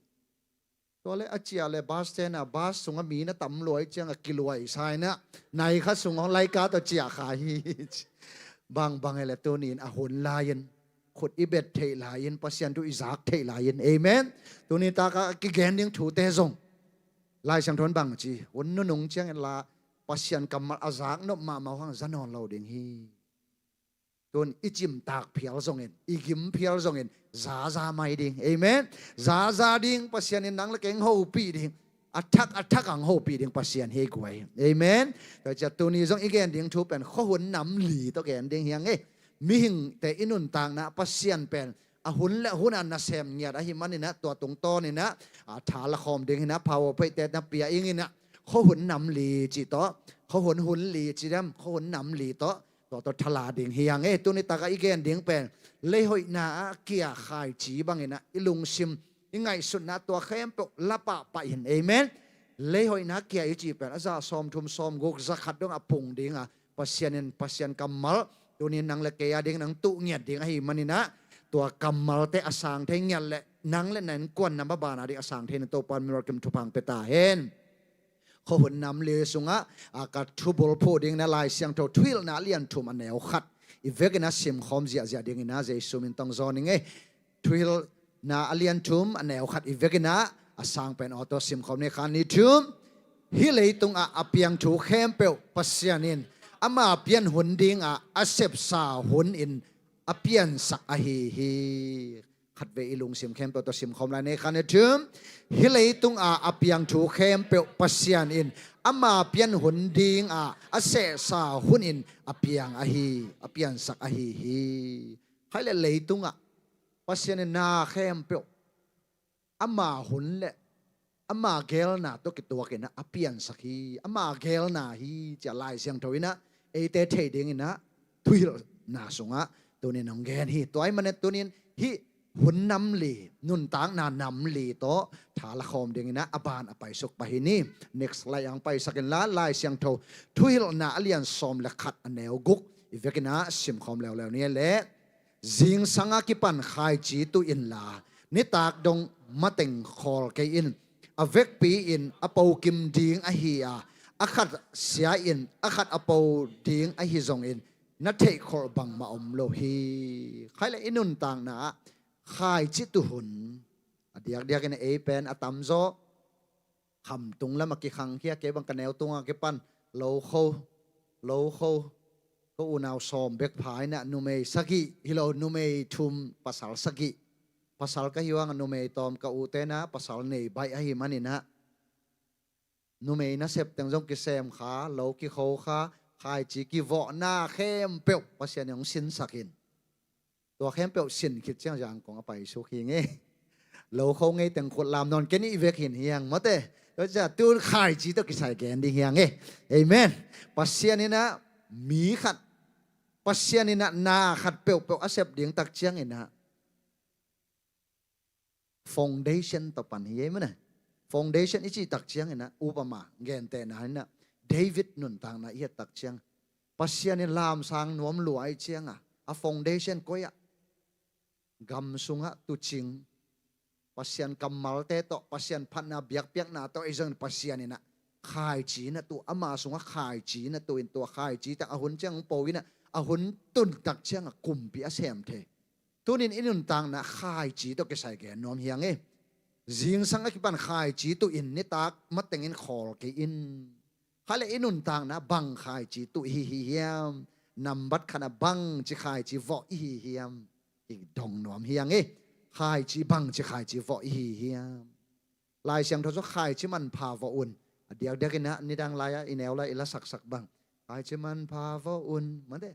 Tua leh a ciah leh bus stand ah, bus sungah mi na tam lua ahih ciangin a kiluaisa in a, nai khat sungah laika tawh ciah kha hi ci. Bangbang hi leh tunin a hun lai-in, khut i bet theih lai-in, Pasian thu i zak theih lai-in. Amen. Tuni tak a kigen ding thute zong Lai Siangtho in bang ci, hun nunung ciangin la Pasian kammal a zak nop mahmah uh hang za nawn lo ding hi. Tun i cimtak phial zongin, i gim phial zongin, zaza mai ding. Amen. Zaza ding, Pasian in nang le kei hong hopih ding. A thak, a thak hong hopih ding Pasian hi guai. Amen. Tua ciah tuni zong i gen ding thu pen khuahun nam li tawh gen ding hi hang ei. Mihingte i nuntakna Pasian pen a hun le hun a nasem ngiat ahih manin a, tua tungtawn in a, a tha la khawm ding hi in a, powerpoint-te na pia ing in a, khuahun nam li cih tawh, khuahun hun li ci diam, khuahun nam li tawh, tua tawh thala ding hi hang ei. Tuni tak a i gen ding pen, leihoihna ah kia khaici bangin a, i lungsim, i ngaihsutna tua khempeuh la pahpah in. Amen. Leihoihna kia i cih pen a za sawmthum sawmguk, za khat dong a pung ding a, Pasian in, Pasian kammal tunin nang le kei a ding nang tuh ngiat ding ahih manin a, tua kammalte a sang thei ngiat leh nang le na innkuan na maban a ding a sang thei na Topa in miracle thupha hong pia ta hen. Khuahun nam li sungah a ka thubul phuh ding in a Lai Siangtho Thuhilhna a lian thum a neu khat i vekin a simkhawm ziahziah ding in a Jesu min tawh hong zawn ing ei. Thuhilhna a lian thum a neu khat i vekin a, a sang pen aw tawh simkhawm ni, khat, nih, thum. Hih leitungah a piang thu khempeuh Pasian in ama pian hun dingah a sepsa hun in a piansak ahi hi. Khatvei i lungsim khempeuh tawh simkhawm lai ni, khat, nih, thum. Hih leitungah a piang thu khempeuh Pasian in ama pian hun dingah a sepsa hun in a piang ahi, a piansak ahi hi. Khai le leitungah Pasian in na khempeuh ama hun le ama geelna tawh kituak in a piansak hi, ama geelna hi ci a Lai Siangtho in a eite theih ding in a thuhilhna sungah tunin hong gen hi. Tua ahih manin tunin hih hun nam li, nuntakna nam li tawh tha la khawm ding in a, a ban a paisuk pah hi ni. Next slide hong paisak inla, Lai Siangtho Thuhilhna a lian sawm le khat a neu guk i vekin a simkhawm leuleu ni leh. Zingsang a kipan khaici tuh inla, nitak dong mateng khawl kei in. A vekpi in a pokim ding ahi a, a khat sia in a khat a po ding ahi zongin na theihkholh bangmah om lo hi. Khai le i nuntakna ah khaici tuh hun a diakdiak in a, ei pen a tamzaw khamtung lam a kikhangkhia, kei bang ka neu tung a kipan lokho, lokho, ka unau sawm bek pha in a, numei sagih hi lo, numei thum, pasal sagih. Pasal ka hi uh hang a numei tawm ka ute na pasal nei baih ahi manin ah, numei nasep teng zong kisem kha, lo kikho kha, khaici kivawh na khempeuh Pasian in hong sinsak in. Tua khempeuh sin khit ciang Zangkong a paisuk hi ngei. Lo kho ngei teng khut lam nawn kei nih vek hin hiang mate. Tua ciang tu khaici tawh kisai gen ding hiang e. Amen. Pasian in ah mi khat, Pasian in ah na khat peuhpeuh a sep ding tak ciangin ah foundation tawh pan hi ei maw ne. Foundation i cih tak ciangin ah, upama gentehna in ah, David nuntakna i et tak ciang, Pasian in lamsang nuam lua ahih ciangah a foundation koi ah, gam sungah tuucing, Pasian kammalte tawh, Pasian phatna biakpiakna tawh, ei zong Pasian in ah khaici na tuh, ama sungah khaici na tuh in, tua khaici tak a hun ciang hong po in ah, a hun tun tak ciangah kumpi a sem thei. Tunin i nuntakna khaici tawh kisai gen nuam hiang e. Zingsang a kipan khaici tuh in nitak matengin khawl kei in. Khaile i nuntakna bang khaici tuh i hi hi hiam? Nambat khatna bangci khaici vawh i hi hiam? I dong nuam hiang e. Khaici bangci khaici vawh i hi hiam? Lai Siangtho sung khaici manpha vawh un. A diakdiak in ah nidang lai-ah i neu lai i la saksak bang, khaici manpha vawh un mate.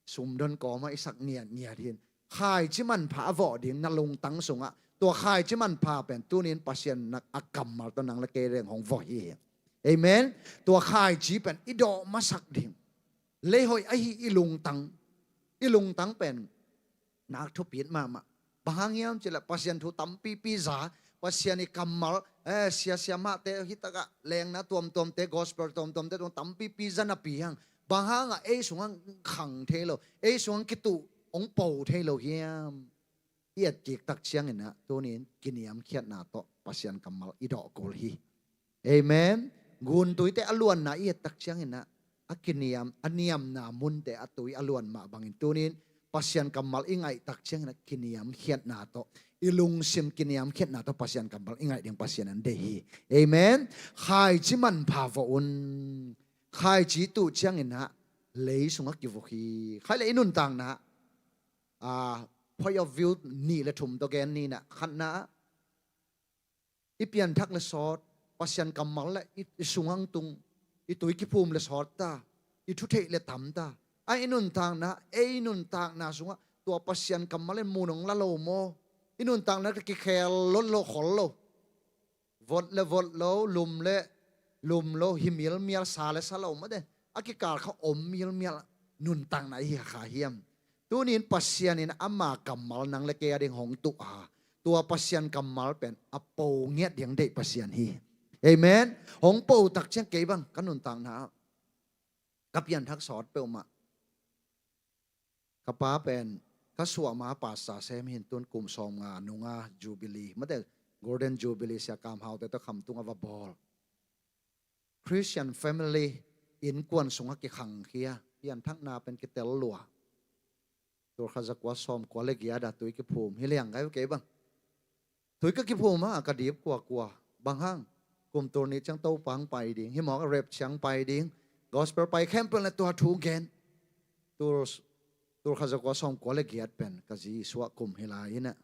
Sumdon kawmah i sak ngiatngiat hin. Khaici manpha a vawh ding na lungtang sungah, tua khaici manpha pen tunin Pasian nak a kammal tawh nang le kei reng hong vawh hi. Amen. Tua khaici pen i dawh masak ding. Leihoih ahi i lungtang. I lungtang pen nak thupit mahmah. Bang hang hiam cih leh Pasian thu tampipi za, Pasian i kammal, eh, siasia mahte hitakah lengna tuamtuamte, gospel tuamtuamte tung tampipi za napi hang, bang hangah ei sungah khang thei lo, ei sungah kituh hong po thei lo hiam? I et kik tak ciangin ah tunin kiniamkhiatna tawh Pasian kammal i dawh kul hi. Amen. Guntuite a luanna i et tak ciangin ah a kiniam, a niamna munte a tui a luan mah bangin tunin Pasian kammal i ngaih tak ciangin ah kiniamkhiatna tawh, i lungsim kiniamkhiatna tawh Pasian kammal i ngaih ding Pasian in deih hi. Amen. Khaici manpha vawh un. Khaici tuh ciangin ah lei sungah kivuk hi. Khaile i nuntakna ah, point of view nih le thum tawh gen ni in ah, khatna ah i pianthak le sawt, Pasian kammal le i, i sungah tung, i tui kiphum le sawt ta, i thutheih le tam ta. A i nuntakna, ei nuntakna sungah tua Pasian kammal in mun hong la lo maw? I nuntakna kikhel lotlo khol lo. Vot le vot lo, lum le lum lo, hi mialmial, sa le sa lo mate. A kikal kha om mialmial nuntakna i hi kha hiam? Tunin Pasian in ama kammal nang le kei a ding hong tuh a, tua Pasian kammal pen a po ngiat ding deih Pasian hi. Amen. Hong po tak ciang kei bang ka nuntakna ah ka pianthak sawt peuhmah. Ka pa pen ka suahma pastor sem hi in, tun kum sawmnga nunga Jubilee mate, Golden Jubilee Sia Kam Hau te tawh Khamtung a va bawl. Christian family innkuan sungah kikhangkhia, pianthakna pen kitel lua. Tulkhat zakua sawmkua le giat a tui kiphum hi liang ngai uh kei bang. Tui ka kiphum a ka dip kuakua. Bang hang? Kum tul nih ciang Topa hong pai ding, hi mawk a rapture hong pai ding, gospel pai khempeuh le tua thu gen. Tul, tulkhat zakua sawmkua le giat pen ka zi suah kum hi lai in ah.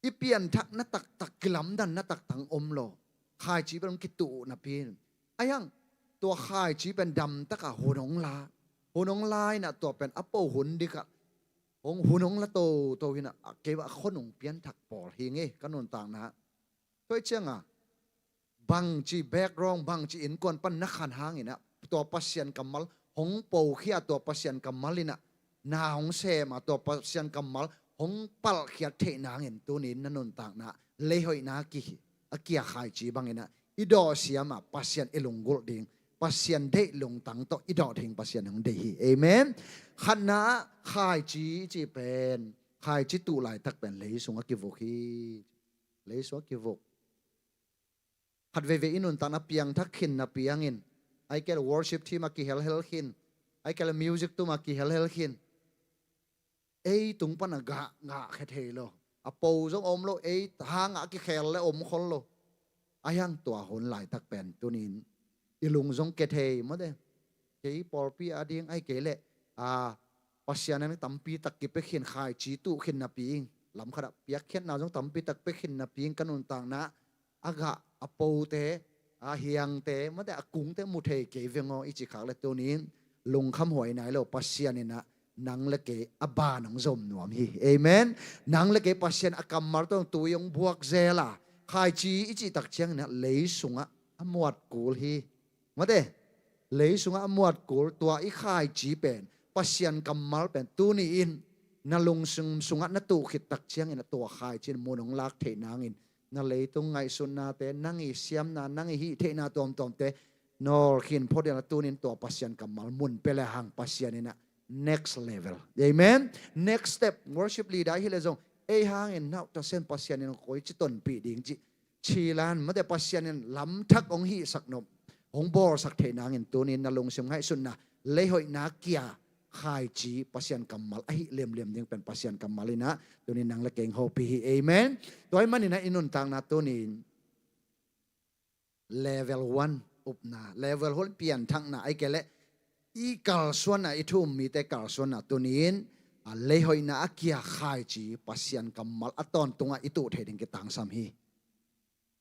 I pianthakna taktak, kilamdanna taktak hong om lo. Khaici pen hong kituh napi in, a hiang, tua khaici pen damtaka hun hong la. Hun hong la in ah tua pen a po hun dikah hong, hun hong la toto in ah, a kei a khonung pianthak pawl hi ngei ka nuntakna. Tua hi cianga bangci background, bangci innkuan pan na khan hangin ah tua Pasian kammal hong pokhia, tua Pasian kammal in ah na hong sem a, tua Pasian kammal hong palhkhiat theih nangin tunin na nuntakna leihoihna ki, a kia khaici bangin ah i dawh siam a, Pasian i lunggulh ding, Pasian deih lungtang tawh i dawh ding Pasian hong deih hi. Amen. Khatna ah khaici i cih pen, khaici tuh laitak pen lei sungah kivuk hi. Lei sungah kivuk. Khat veivei i nuntakna piangthak khin napi hangin, ai kei le worship team a kihelhel khin, ai kei le music tum a kihelhel khin, ei tung pan a gah ngahkhia thei lo. A po zong om lo, ei hangah a kikhel le om khol lo. A hiang tua hun laitak pen tunin i lung zong ke thei mawte. Kei pawlpi a ding ai kei le a Pasian in tampi tak kipia khin, khaici tuh khin napi in, lam khatah piakkhiatna zong tampi tak pia khin napi in ka nuntakna a gah, a pote, a hiangte, mate a kungte mu thei kei veng aw i cih khak le tuni in lungkham huai nai lo, Pasian in ah nang le kei a ban hong zom nuam hi. Amen. Nang le kei Pasian a kammal tawh tui hong buak zel a, khaici i cih tak ciangin ah lei sungah a muat kul hi. Mate, lei sungah a muat kul, tua i khaici pen Pasian kammal pen tuni in na lungsim sungah na tuh khit tak ciangin ah tua khaici in mun hong lak theih nangin na leitung ngaihsutnate, nang i siamna, nang i hih theihna tuamtuamte nawl khin phot in ah tuni in tua Pasian kammal mun pia le hang Pasian in ah next level. Amen. Next step, worship leader hi le zong ei hangin nau ta sen Pasian in koi ci tonpih ding ci, ci lan, mate Pasian in lamthak hong hihsak nop, hong bawlsak theih nangin tuni in na lungsim ngaihsutna, leihoihna kia khaici Pasian kammal ahi liamliam ding pen Pasian kammal in ah tuni in nang le kei hong hopih hi. Amen. Tua ahih manin ah i nuntakna tuni in level one upna, level hol pianthakna, ahih kei leh i kalsuanna, i thu um mite kalsuanna tuni in a leihoihna a kia khaici Pasian kammal a tawntungah i tuh thei ding kitangsam hi.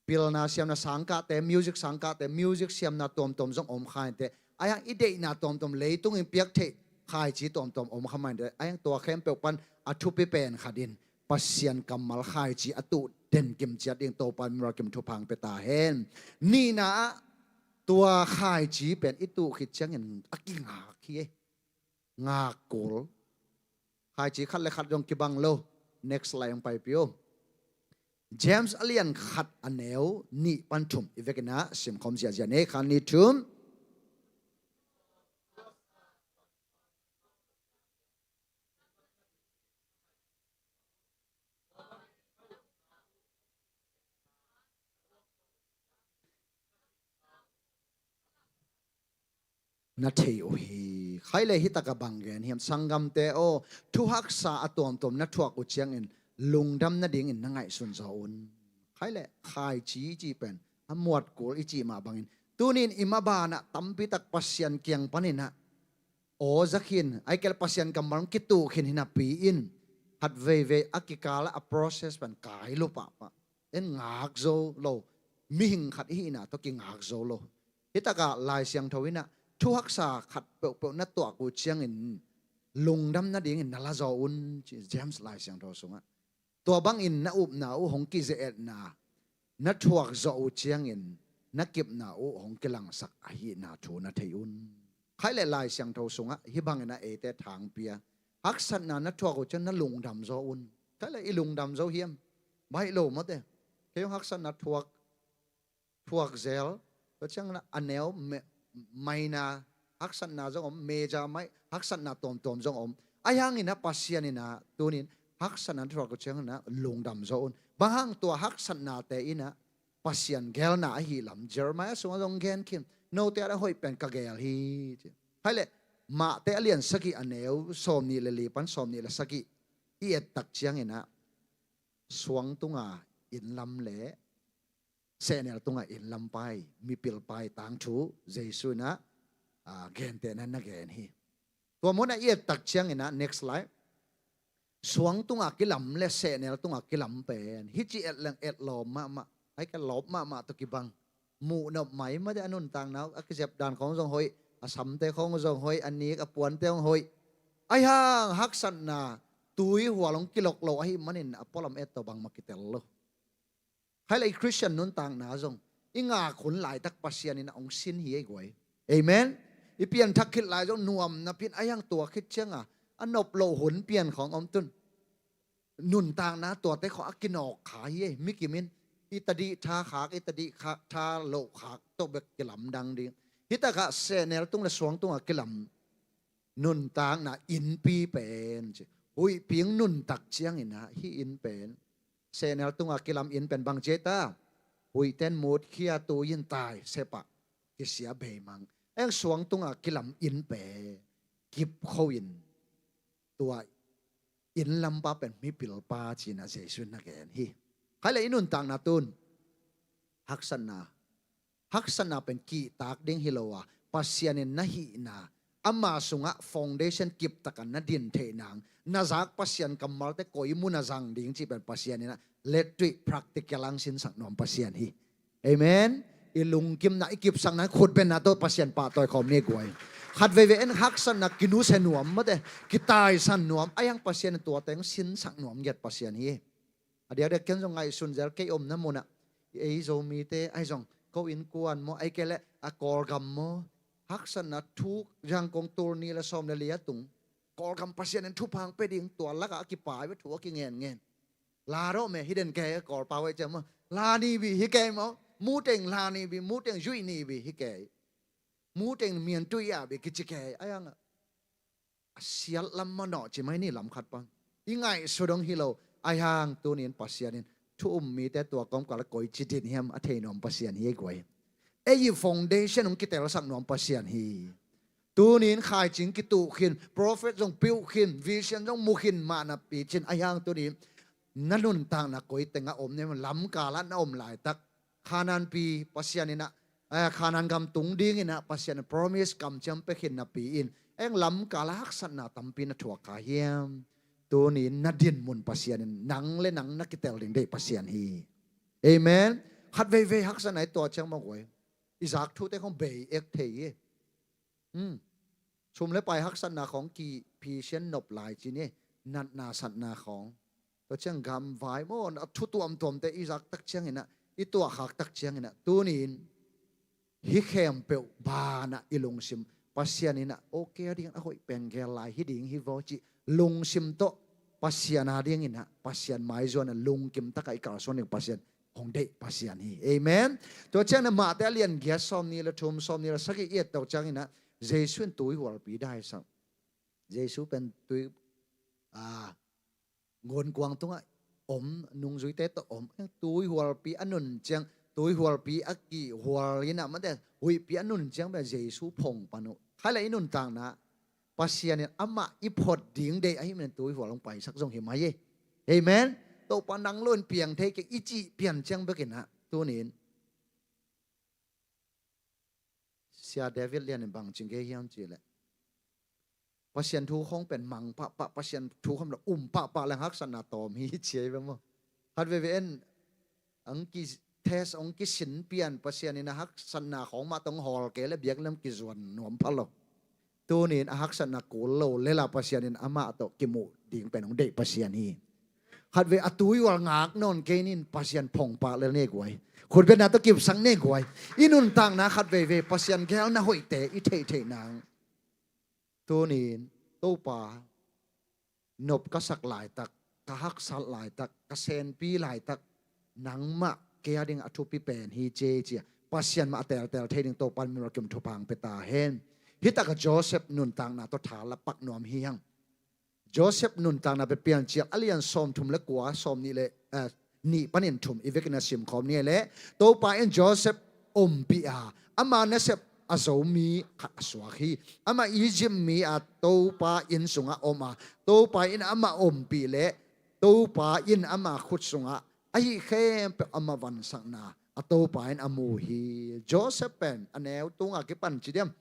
Pilna siamna sangkahte, music sangkahte, music siamna tuamtuam zong om kha inteh. Ahi hang i deihna tuamtuam, leitung in piak theih khaici tuamtuam om kha mah inteh. Ahi hang tua khempeuh pan a thupi pen khat in Pasian kammal khaici a tuh den kim ciat ding Topa in miracle thupha hong pia ta hen. Nihna ah tua khaici pen i tuh khit ciangin a kingak hi ei. Ngak kul. Khaici khat le khat zong kibang lo. Next slide hong paipih o. James a lian khat a neu nih pan thum i vekin ah simkhawm ziahziah ni, khat, nih, thum. Na thei uh hi. Khai le hi takah bang gen hiam, sanggamte aw, thuhaksa a tuamtuam na thuak uh ciangin lungdam nadingin na ngaihsun zaw un. Khai le khaici i cih pen a muat kul i cih mah bangin tuni in i maban ah tampi tak Pasian kiang panin ah aw za khin, ahih kei leh Pasian kammal kituh khin hi napi in khat veivei a kikal ah a process pen kai lo pahpah. En ngak zo lo. Mihing khat i hihna tawh kingak zo lo. Hi takah Lai Siangtho in ah thuhaksa khat peuhpeuh na tuak uh ciangin lungdam nadingin na la zaw un ci James Lai Siangtho sungah. Tua bangin na upna uh hong kize-etna na thuak zawh uh ciangin na kipna uh hong kilangsak ahihna thu na thei un. Khai le Lai Siangtho sungah hih bangin ah eite thangpia. Haksatna na thuak uh ciang na lungdam zaw un. Khai le i lungdam zo hiam? Baih lo mawte. Kei hong haksatna thuak, thuak zel. Tua ciangin ah a neu me-, maina haksatna zong om, meja mai haksatna tuamtuam zong om. Ahi hangin ah Pasian in ah tunin haksatna na thuak uh ciangin ah lungdam zaw un. Bang hang tua haksatnate in ah Pasian geelna ahih lam Jeremiah sungah zong gen khin. Note a hoih pen ka geel hi ci. Hai le, Mate a lian sagih a neu sawmnih le li pan sawmnih le sagih i et tak ciangin ah suang tunga inn lam le sehnel tunga inn lam pai, mipil pai tangthu Jesu in ah, ah, gentehna na gen hi. Tua mun ah i et tak ciangin ah, next slide. Suang tunga kilam le sehnel tunga kilam pen hih ci et leng et lawm mahmah, ahih kei leh lawp mahmah tawh kibang. Muh nop mai mah deh, a nuntakna uh a kizep dan khawng zong hoih, a samte khawng zong hoih, a nik a puante khawng hoih. Ahi hang haksatna tuihual hong kilok lo ahih manin a pualam et tawh bangmah kitel lo. Hai le i Khristian nuntakna zong i ngak hun laitak Pasian in a hong sin hi ei guai. Amen. I pianthak khit lai zong nuam napi in, ahi hang tua khit cianga a nop loh hun pian khawng om tun. Nuntakna tuate khawng a kinawk kha hi ei. Mi kim in i tadih tha khak, i tadih kha, tha loh khak tawh bek kilamdang ding. Hi takah sehnel tung le suang tunga kilam nuntakna innpi pen ci. Huihpi hong nuntak ciangin ah hih inn pen, sehnel tunga kilam inn pen bang ci ei ta? Huihten mutkhia, tuiin tai, sepah kisia beimang. Eng suang tunga kilam inn pen kipkho in tua inn lampa pen mipilpa ci-in ah Jesu in na gen hi. Hai le i nuntakna tun haksatna, haksatna pen kihtak ding hi lo a, Pasian in na hihna ama sungah foundation kiptakin na din theih nang, na zak Pasian kammalte koi mun a zang ding cih pen Pasian in ah lettuih practical ah hong sinsak nuam Pasian hi. Amen. I lungkimna, i kipsakna, khutbetna tawh Pasian pahtawi khawm ni guai. Khat veivei en haksatna kinusia nuam mate, kitaisan nuam, ahi hang Pasian in tuate hong sinsak nuam ngiat Pasian hi. A diakdiak ken zong ngaihsun zel kei omna munah, ei Zomite ahi zong ko innkuan maw, ahih kei leh a Kawlgam maw, haksatna thu Zangkong tul nih le sawm le li a tung, Kawlgam Pasian in thupha hong pia ding, tua lakah a kipai ve, thu a kingenngen. La rawh me, hi den kei, Kawlpau ahih ciang maw, la ni bih hi kei maw, mu teng la ni bih, mu teng zuih ni bih hi kei, mu teng miantuih ah bih kici kei, ahi hang a siat lam manawh ci mai ni lam khat pan. I ngaihsut dong hi lo, ahi hang tuni in Pasian in thu um mite tua kawmkal ah koici din hiam a thei nuam Pasian hi ei guai. Ei i foundation hong kitelsak nuam Pasian hi. Tuni in khaicing kituh khin, prophet zong piuh khin, vision zong mu khin mah napi cin, ahi hang tuni in na nuntakna koi tengah om na hiam, lamkal ah na om laitak, Khanaan pi Pasian in ah, eh, Khanaan gam tung dingin ah Pasian in promise kamciam pia khin napi in, eng lamkal ah haksatna tampi na thuak kha hiam? Tuni in na din mun Pasian in nang le nang na kitel ding deih Pasian hi. Amen. Khat veivei haksatna i tuah ciang maw guai, i zak thute khong bei ek thei hi. Hmm. Sum le pai haksatna khawng kiphi sian nop lai ci ni, natna satna khawng. Tua ciang gam vai maw, a thu tuamtuamte i zak tak ciangin ah, i tuahkhak tak ciangin ah, tuni in hih khempeuh banah i lungsim, Pasian in ah okay a dingin a hoih pen gel lai hi ding hi vaw cih lungsim tawh Pasian a dingin ah, Pasian maizuan a lungkim takah i kalsuan ding Pasian hong deih Pasian hi. Amen. Tua ciangin ah Mate a lian giat sawmnih le thum, sawmnih le sagih i et tua ciangin ah, Jesu in tuihualpi daisak. Jesu pen tui, a, ngunkuang tungah om, nungzuite tawh om. Tuihualpi a nun ciang, tuihualpi a kihhual in ah, mate, huihpi a nun ciang pen Jesu phong pan uh. Khai le i nuntakna, Pasian in amah i phot ding deih ahih manin tuihual hong paisak zong hi mai hi. Amen. Topa nang lo in piang thei kei i cih pian ciang bekin ah, tuni in Sia David Lian in bang ci ngei hiam cih leh, Pasian thu khawng pen mang pahpah, Pasian thu khawng lo um pahpah leng haksatna tawm hi ci ei ve maw. Khat veivei en, ang ki test, ang kisin pian Pasian in a haksatna khawng mah tawh hong hawl kei leh biakna lam kizuan nuam pha lo. Tuni in a haksatna kul lo lel a Pasian in amah tawh kimuh ding pen hong deih Pasian hi. Khat vei a tuihual ngak nawn kei ni in Pasian phong pak lel ni guai. Khutbetna tawh kipsak ni guai. I nuntakna khat veivei Pasian geelna hoihte i theihtheih nang. Tuni in, Topa, nop ka sak laitak, ka haksat laitak, ka senpi laitak, nangmah kei a ding a thupi pen hi ci ei ci a, Pasian mah a teltel thei ding Topa in mimal kim thupha hong pia ta hen. Hih takah Joseph nuntakna tawh tha la pak nuam hi hang. Joseph nuntakna pen Piancil a lian sawmthum le kua, sawmnih le, eh, nih panin thum i vekin a simkhawm ni leh, Topa in Joseph ompih a, ama nasep a zo mi khat a suak hi. Amah Egypt mi a Topa inn sungah om a, Topa in amah ompih leh Topa in ama khut sungah ahi khempeuh amah vansakna a Topa in a mu hi. Joseph pen a neu tunga kipan ci diam,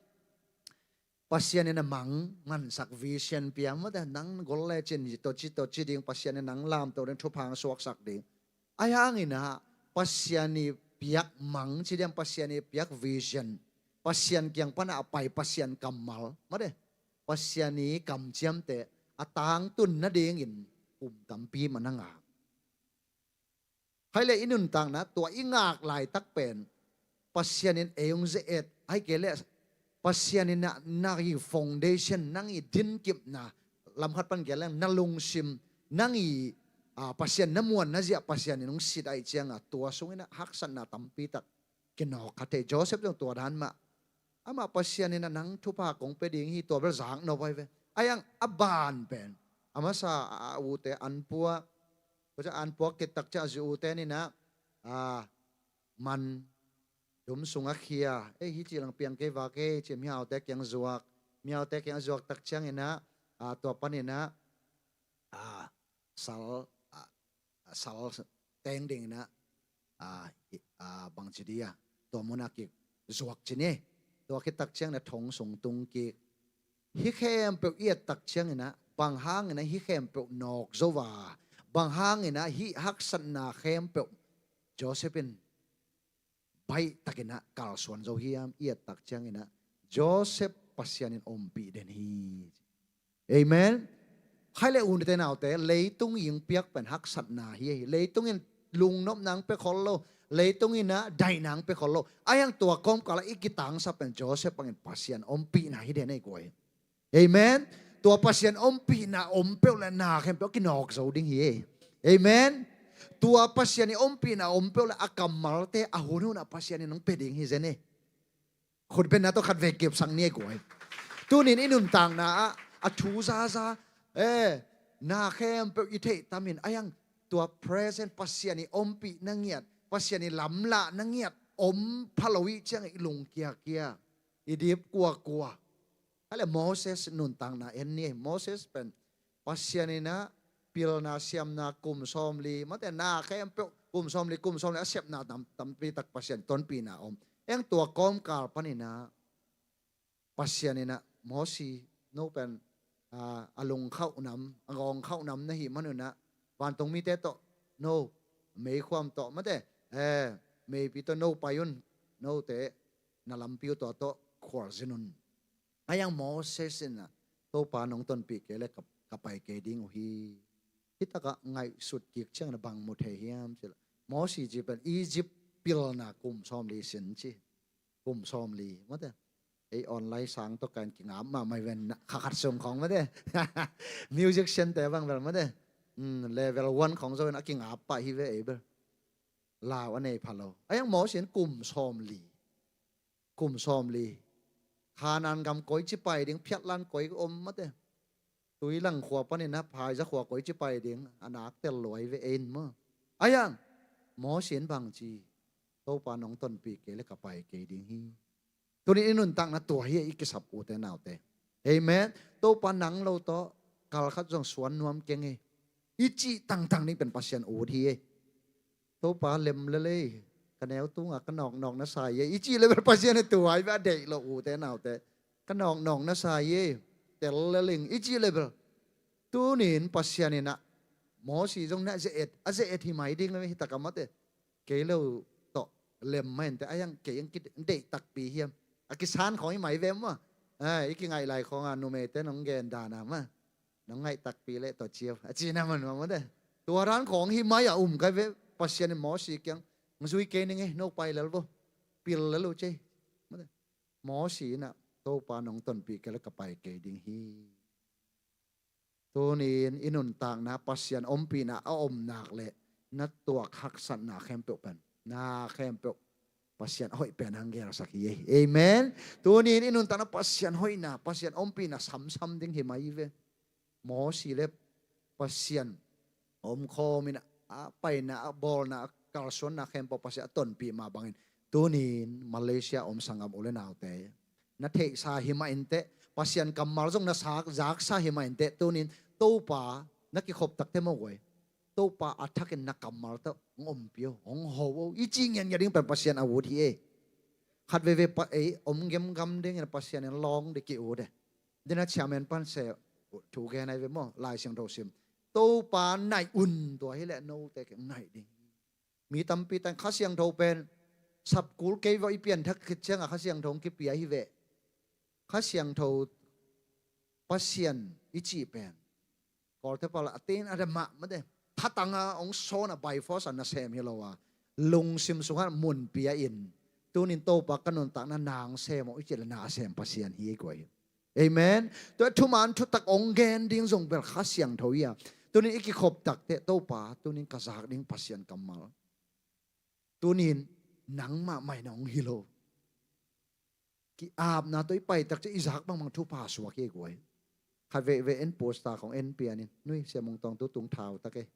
Pasian in a mang mansak vision pia mawte, nang gol le cin ci tawh ci tawh ci ding, Pasian in nang lamto ding, thupha hong suaksak ding. Ahi hangin ah Pasian i piak mang ci diam, Pasian i piak vision, Pasian kiang pana a pai Pasian kammal mawte, Pasian i kamciamte a tangtun nadingin kum tampi mah na ngak. Khai le i nuntakna tua i ngak laitak pen Pasian in ei hong ze-et, ahih kei leh Pasian in na, na i foundation, nang i dinkipna, lamkhat pan gel leng na lungsim, nang i, a, Pasian na muan na ziah Pasian in hong sit ahih cianga tua sungin ah haksatna tampi tak kinawk kha thei. Joseph zong tua dan mah. Amah Pasian in a nang thupha kong pia ding hi, tua bel zak nop ahi ve. Ahi hang a ban pen a masa a ute an puak, tua ciang an puak khit tak ciang a zi ute in ah, a, man dum sungah khia, ei, hih ci lang piang kei vak ei ci, mihaute kiang zuak, mihaute kiang zuak tak ciangin ah, a, tua panin ah, a, sal, a, sal teng dingin ah, a, hi, a, bangci dia, tua munah kik zuak ci ni. Tua khit tak ciangin ah thong sung tung kik, Hih khempeuh i et tak ciangin ah, bang hangin ah hih khempeuh nawk zo a, bang hangin ah hih haksatna khempeuh Joseph in baih takin ah kalsuan zo hiam i et tak ciangin ah, Joseph Pasian in ompih den hi. Amen. Khai le u nite naute, leitung in piak pen haksatna hi, leitung in lungnopna ang pia khol lo, leitung in ah daihna ang pia khol lo. Ahi hang tua kawmkal ah i kitangsap pen Joseph bangin Pasian ompihna hi den ei guai. Amen. Tua Pasian ompihna om peuh le na khempeuh kinawk zo ding hi. Amen. Tua Pasian i ompihna om peuh le a kammalte a hunhun ah Pasian in hong pia ding hi zen hi. Khutbenna tawh khat vei kipsak ni ei guai. Tunin i nuntakna ah a thu zaza, eh, na khempeuh i theih tamin, ahi hang tua present Pasian i ompih na ngiat, Pasian i lamlah na ngiat om pha lo i ciang i lungkiakia, i dip kuakua. Hai le Moses nuntakna en ni. Moses pen Pasian in ah pilna siamna kum sawmli, mate na khempeuh kum sawmli, kum sawmli a sepna tam, tampi tak Pasian tonpihna om. Eng tua kawmkal panin ah Pasian in ah Mosi, no pen, ah, a lungkhauh nam, a ngawngkhauh nam na hih manun ah vantungmite tawh no meikhuam tawh, mate, eh, meipi tawh no pai un, note na lampi uh tua tawh khualzin un. Ahi hang Moses in ah, Topa nong tonpih kei le ka, ka pai kei ding uh hi. Hih takah ngaihsut kik ciangin a bang mu thei hiam cih leh, Mosi ci pen Egypt pilna kum sawmli sin ci. Kum sawmli, mate. Ei online sang tawh kain kingap mahmah hi ven, kha khat sung khawng, mate. Music center bang bel, mate. Hmm, level one khawng zo in a kingap pah hi ve ei bel. Lau a nei pha lo. Ahi hang Mosi in kum sawmli. Kum sawmli. Khanan gam koi ci pai ding, phiatlan koi om, mate. Tuilang khua panin a phaiza khua koi ci pai ding, a nak tel luai ve ei in maw. Ahi hang Mosi in bang ci, Topa nong tonpih kei le ka pai kei ding hi. Tunin i nuntakna tua hi a i kisap ute naute. Amen. Topa nang lo tawh kal khat zong suan nuam keng hi. I cih tangtang ding pen Pasian ut hi. Topa lem lel ei, ka neu tunga ka nawknawk na sa hi ei, i cih le bel Pasian in tua hi ve, a deih lo ute naute. Ka nawknawk na sa hi ei, tel lel ing, i cih le bel. Tunin Pasian in ah Mosi zong na ze-et, a ze-et hi mai ding le hi takah, mate. Kei lo tawh lem mah inteh, ahi hang kei ang kideih takpi hiam. A kisan khawng hi mai ve maw. Ai, i kingaih lai khawng a numeite nong gen dan a maw. Nong ngaih takpi leh tua ciau a cihna man maw, mate. Tua dan khawng hi mai a um kai ve. Pasian in Mosi kiang, zui kei ning ei, no pai lel vo. Pil lel uh cei. Mate. Mosi in ah, Topa nong tonpih kei le ka pai kei ding hi. Tunin i nuntakna Pasian ompihna a om nak leh na tuak haksatna khempeuh pen, na khempeuh Pasian hoih pen hong gelsak hi ei. Amen. Tunin i nuntakna Pasian hoihna, Pasian ompihna samsam ding hi mai ve. Mosi le Pasian omkhawm in a paina, a bawlna, a kalsuanna khempeuh Pasian a tonpih mah bangin, tunin Malaysia om sanggam u le naute, na theihsa hi mah inteh, Pasian kammal zong na sak, zaksa hi mah inteh, tunin Topa na kikhop takteh maw guai, Topa a thakin na kammal tawh hong ompih o, hong ho o, i ci ngiatngiat ding pen Pasian a ut hi ei. Khat veivei pa ei om gemgam dingin Pasian in lawng ding ki-ut e. Dena chairman pan se thu gen ai ve maw, Lai Siangtho sim. Topa naih un, tua hileh note kei naih ding. Mi tampi tan Kha Siangtho pen sapkul kei vawh i pianthak khit ciangah Kha Siangtho hong kipia hi ve. Kha Siangtho Pasian i cih pen Kawlte pal a tin a dem mah mate. Thatanga hong sawn a by force a nasem hi lo a, lungsim sungah mun pia in, tunin Topa ka nuntakna nang sem aw i cih le nasem Pasian hi ei guai. Amen. Tua thuman thutak hong gen ding zong bel Kha Siangtho hi a, tunin i kikhop takteh Topa tunin ka zak ding Pasian kammal, tunin nangmah mah in hong hi lo. Ki-apna tawh i pai tak ciang i zak bangbang thupha suak hi ei guai. Khat veivei en poster khong en pianin, nui Sia Mung Tawng tu tung thau tak ei.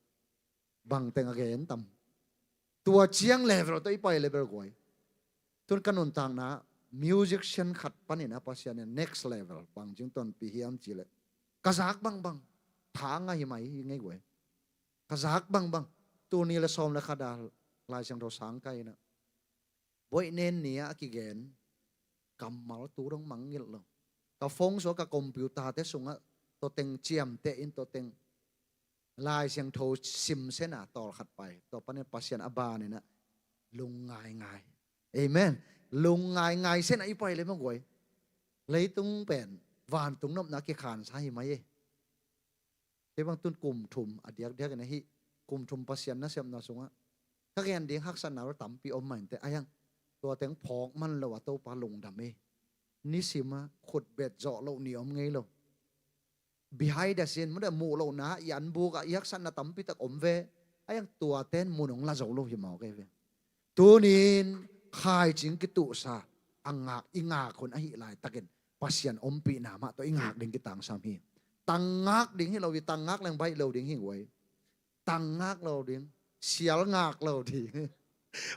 Bang teng a gen tam. Tua ciang level tawh i pai level guai. Tun ka nuntakna musician khat panin a Pasian in next level bang cing tonpih hiam cih leh, ka zak bangbang tha ngah hi mai hi ngei guai. Ka zak bangbang. Tul nih le sawm le khat a Lai Siangtho sang kai in a, Buaih nen ni-ah a kigen kammal tu dong mangngilh lo. Ka phone sungah, ka computer te sungah tua teng ciamteh in, tua teng Lai Siangtho sim sena tawlkhat pai. Tua panin Pasian a baninah lungngaingai. Amen. Lungngaingai sena i pai le mah guai. Leitung pen vantung nopna kikhansa hi mai e. Kei bang tun kum thum a diakdiak in ahi, kum thum Pasian nasepna sungah ka gen ding haksatna lo tampi om mah inteh. Ahiang tua teng phawk man lo a Topa lungdam e. Nisima khutbet zawh loh ni om ngei lo. Behind the scene, mawte muh lohna i anbuk ah i haksatna tampi tak om ve. Ahiang tua ten mun hong la zo lo hi mawk e ve. Tunin khaicing kituhsa a ngak, i ngak hun ahih laitakin Pasian ompihna mah tawh i ngak ding kitangsam hi. Tang ngak ding hi lo hi, tang ngak leng baih lo ding hi guai. Tang ngak lo ding, sial ngak lo ding.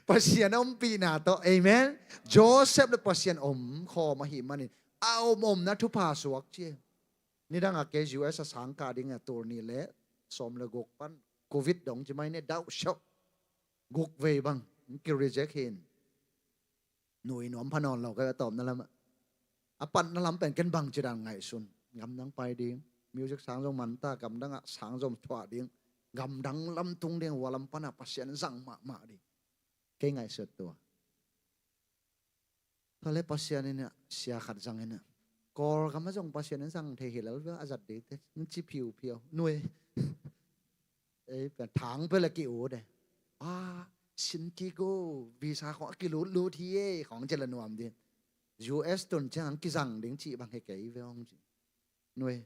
Pasian ompihna tawh, amen. Joseph le Pasian om khawm ahih manin a om omna thupha suak ci. Nidang a kei U S a sangkah ding a, tul nih le sawm le guk pan covid dong ci mai ne, dauh siauh. Guk vei bang ki reject hi in. Nui nuam pha nawn lo ka, a tawpna lamah. A patna lam pen ken bangci dan ngaihsun. Gamdang pai ding, music sang zong manta, gamdang ah sang zong thuah ding, gamdang lam tung ding, hua lam panah Pasian zang mahmah ding. Kei ngaihsut tua. Tua le Pasian in ah, sia khat zang in ah, Kawlgam ah zong Pasian in zang thei hi lel ve, a zat ding te, ci phiuphiu. Nui. Ei, thang pia le ki-ut e. A, sin kik o, visa khawng a kilutlut hi e, khawng ci le nuam ding. U S tun ciang kizang ding cih bang hi kei ve hong ci. Nui.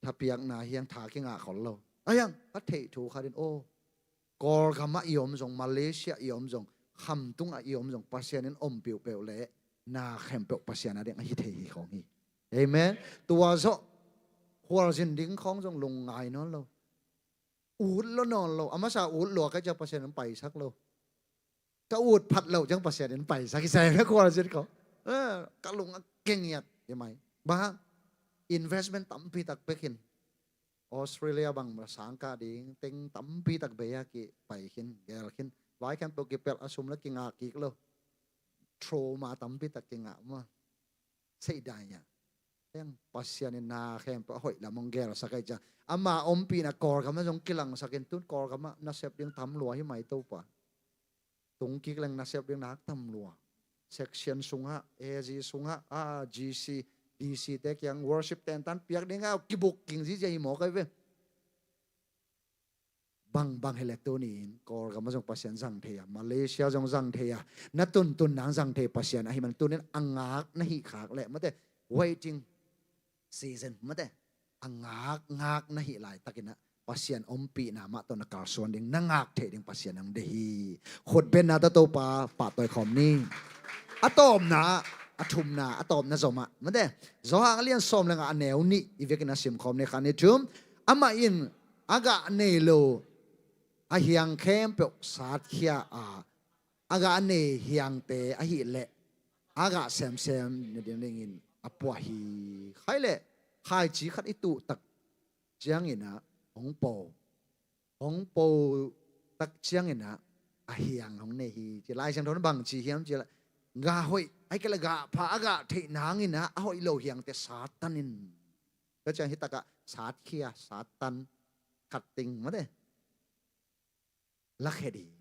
Thapiakna hiang tha kingah khol lo. Ahiang, a theih thu khat in, aw, Kawlgam ah i om zong, Malaysia i om zong, khamtung ah i om zong, Pasian in om peuhpeuh le na khempeuh Pasian a ding ahi thei hi khawng hi. Amen. Tua zawh khualzin ding khawng zong lungngai nawn lo. Ut lo nawn lo. A masa ut lua ka cia Pasian in paisak lo. Ka ut phat lo ciang Pasian in paisak hi sai na khualzin ko. Eh, ka lung a kengiat hi mai. Bang hang investment tampi tak pek hin. Australia bang sangkah ding, teng tampi tak bei a kipai khin, gel khin. Vai khempeuh kipelh a sum le kingah kik lo. Trauma tampi tak kingah ma. Seidai nia. Eng Pasian in na khempeuh a hoih lam hong gelsak ahi ciang, ama ompihna Kawlgam ah zong kilangsak in, tun Kawlgam ah nasep ding tam lua hi mai Topa. Tung kik leng nasep ding nak tam lua. Section sungah, A G sungah, a, G C, D C te kiang worship tentan piak ding a kibuk king zizia hi mawk ahi ve. Bangbang hi le tuni in Kawlgam ah zong Pasian zang thei a, Malaysia zong zang thei a, na tuntun nang zang thei Pasian ahih man tunin a ngak na hih khak leh, mate, waiting season, mate, a ngak ngak na hih laitakin ah Pasian ompihna mah tawh na kalsuan ding, na ngak theih ding Pasian ang deih hi. Khutbetna tawh Topa pahtawi khawm ni. A tawpna, a thumna, a tawpna zomah, mate, Johan a lian sawm le nga a neu nih i vekin a simkhawm ni, khat nih thum. Amah in a gah nei lo a hiang khempeuh satkhia a, a gah nei hiangte ahih leh a gah semsem nading dingin a puah hi. Khai leh khaici khat i tuh tak ciangin ah hong po, hong po tak ciangin ah a hiang hong nei hi. Ci Lai Siangtho in bang ci hiam ci leh, gah hoih, ahih kei leh gah pha a gah theih nangin ah a hoih lo hiangte sattan in. Ka ciang hi takah satkhia, sattan, khat ting, mate, lakhia ding.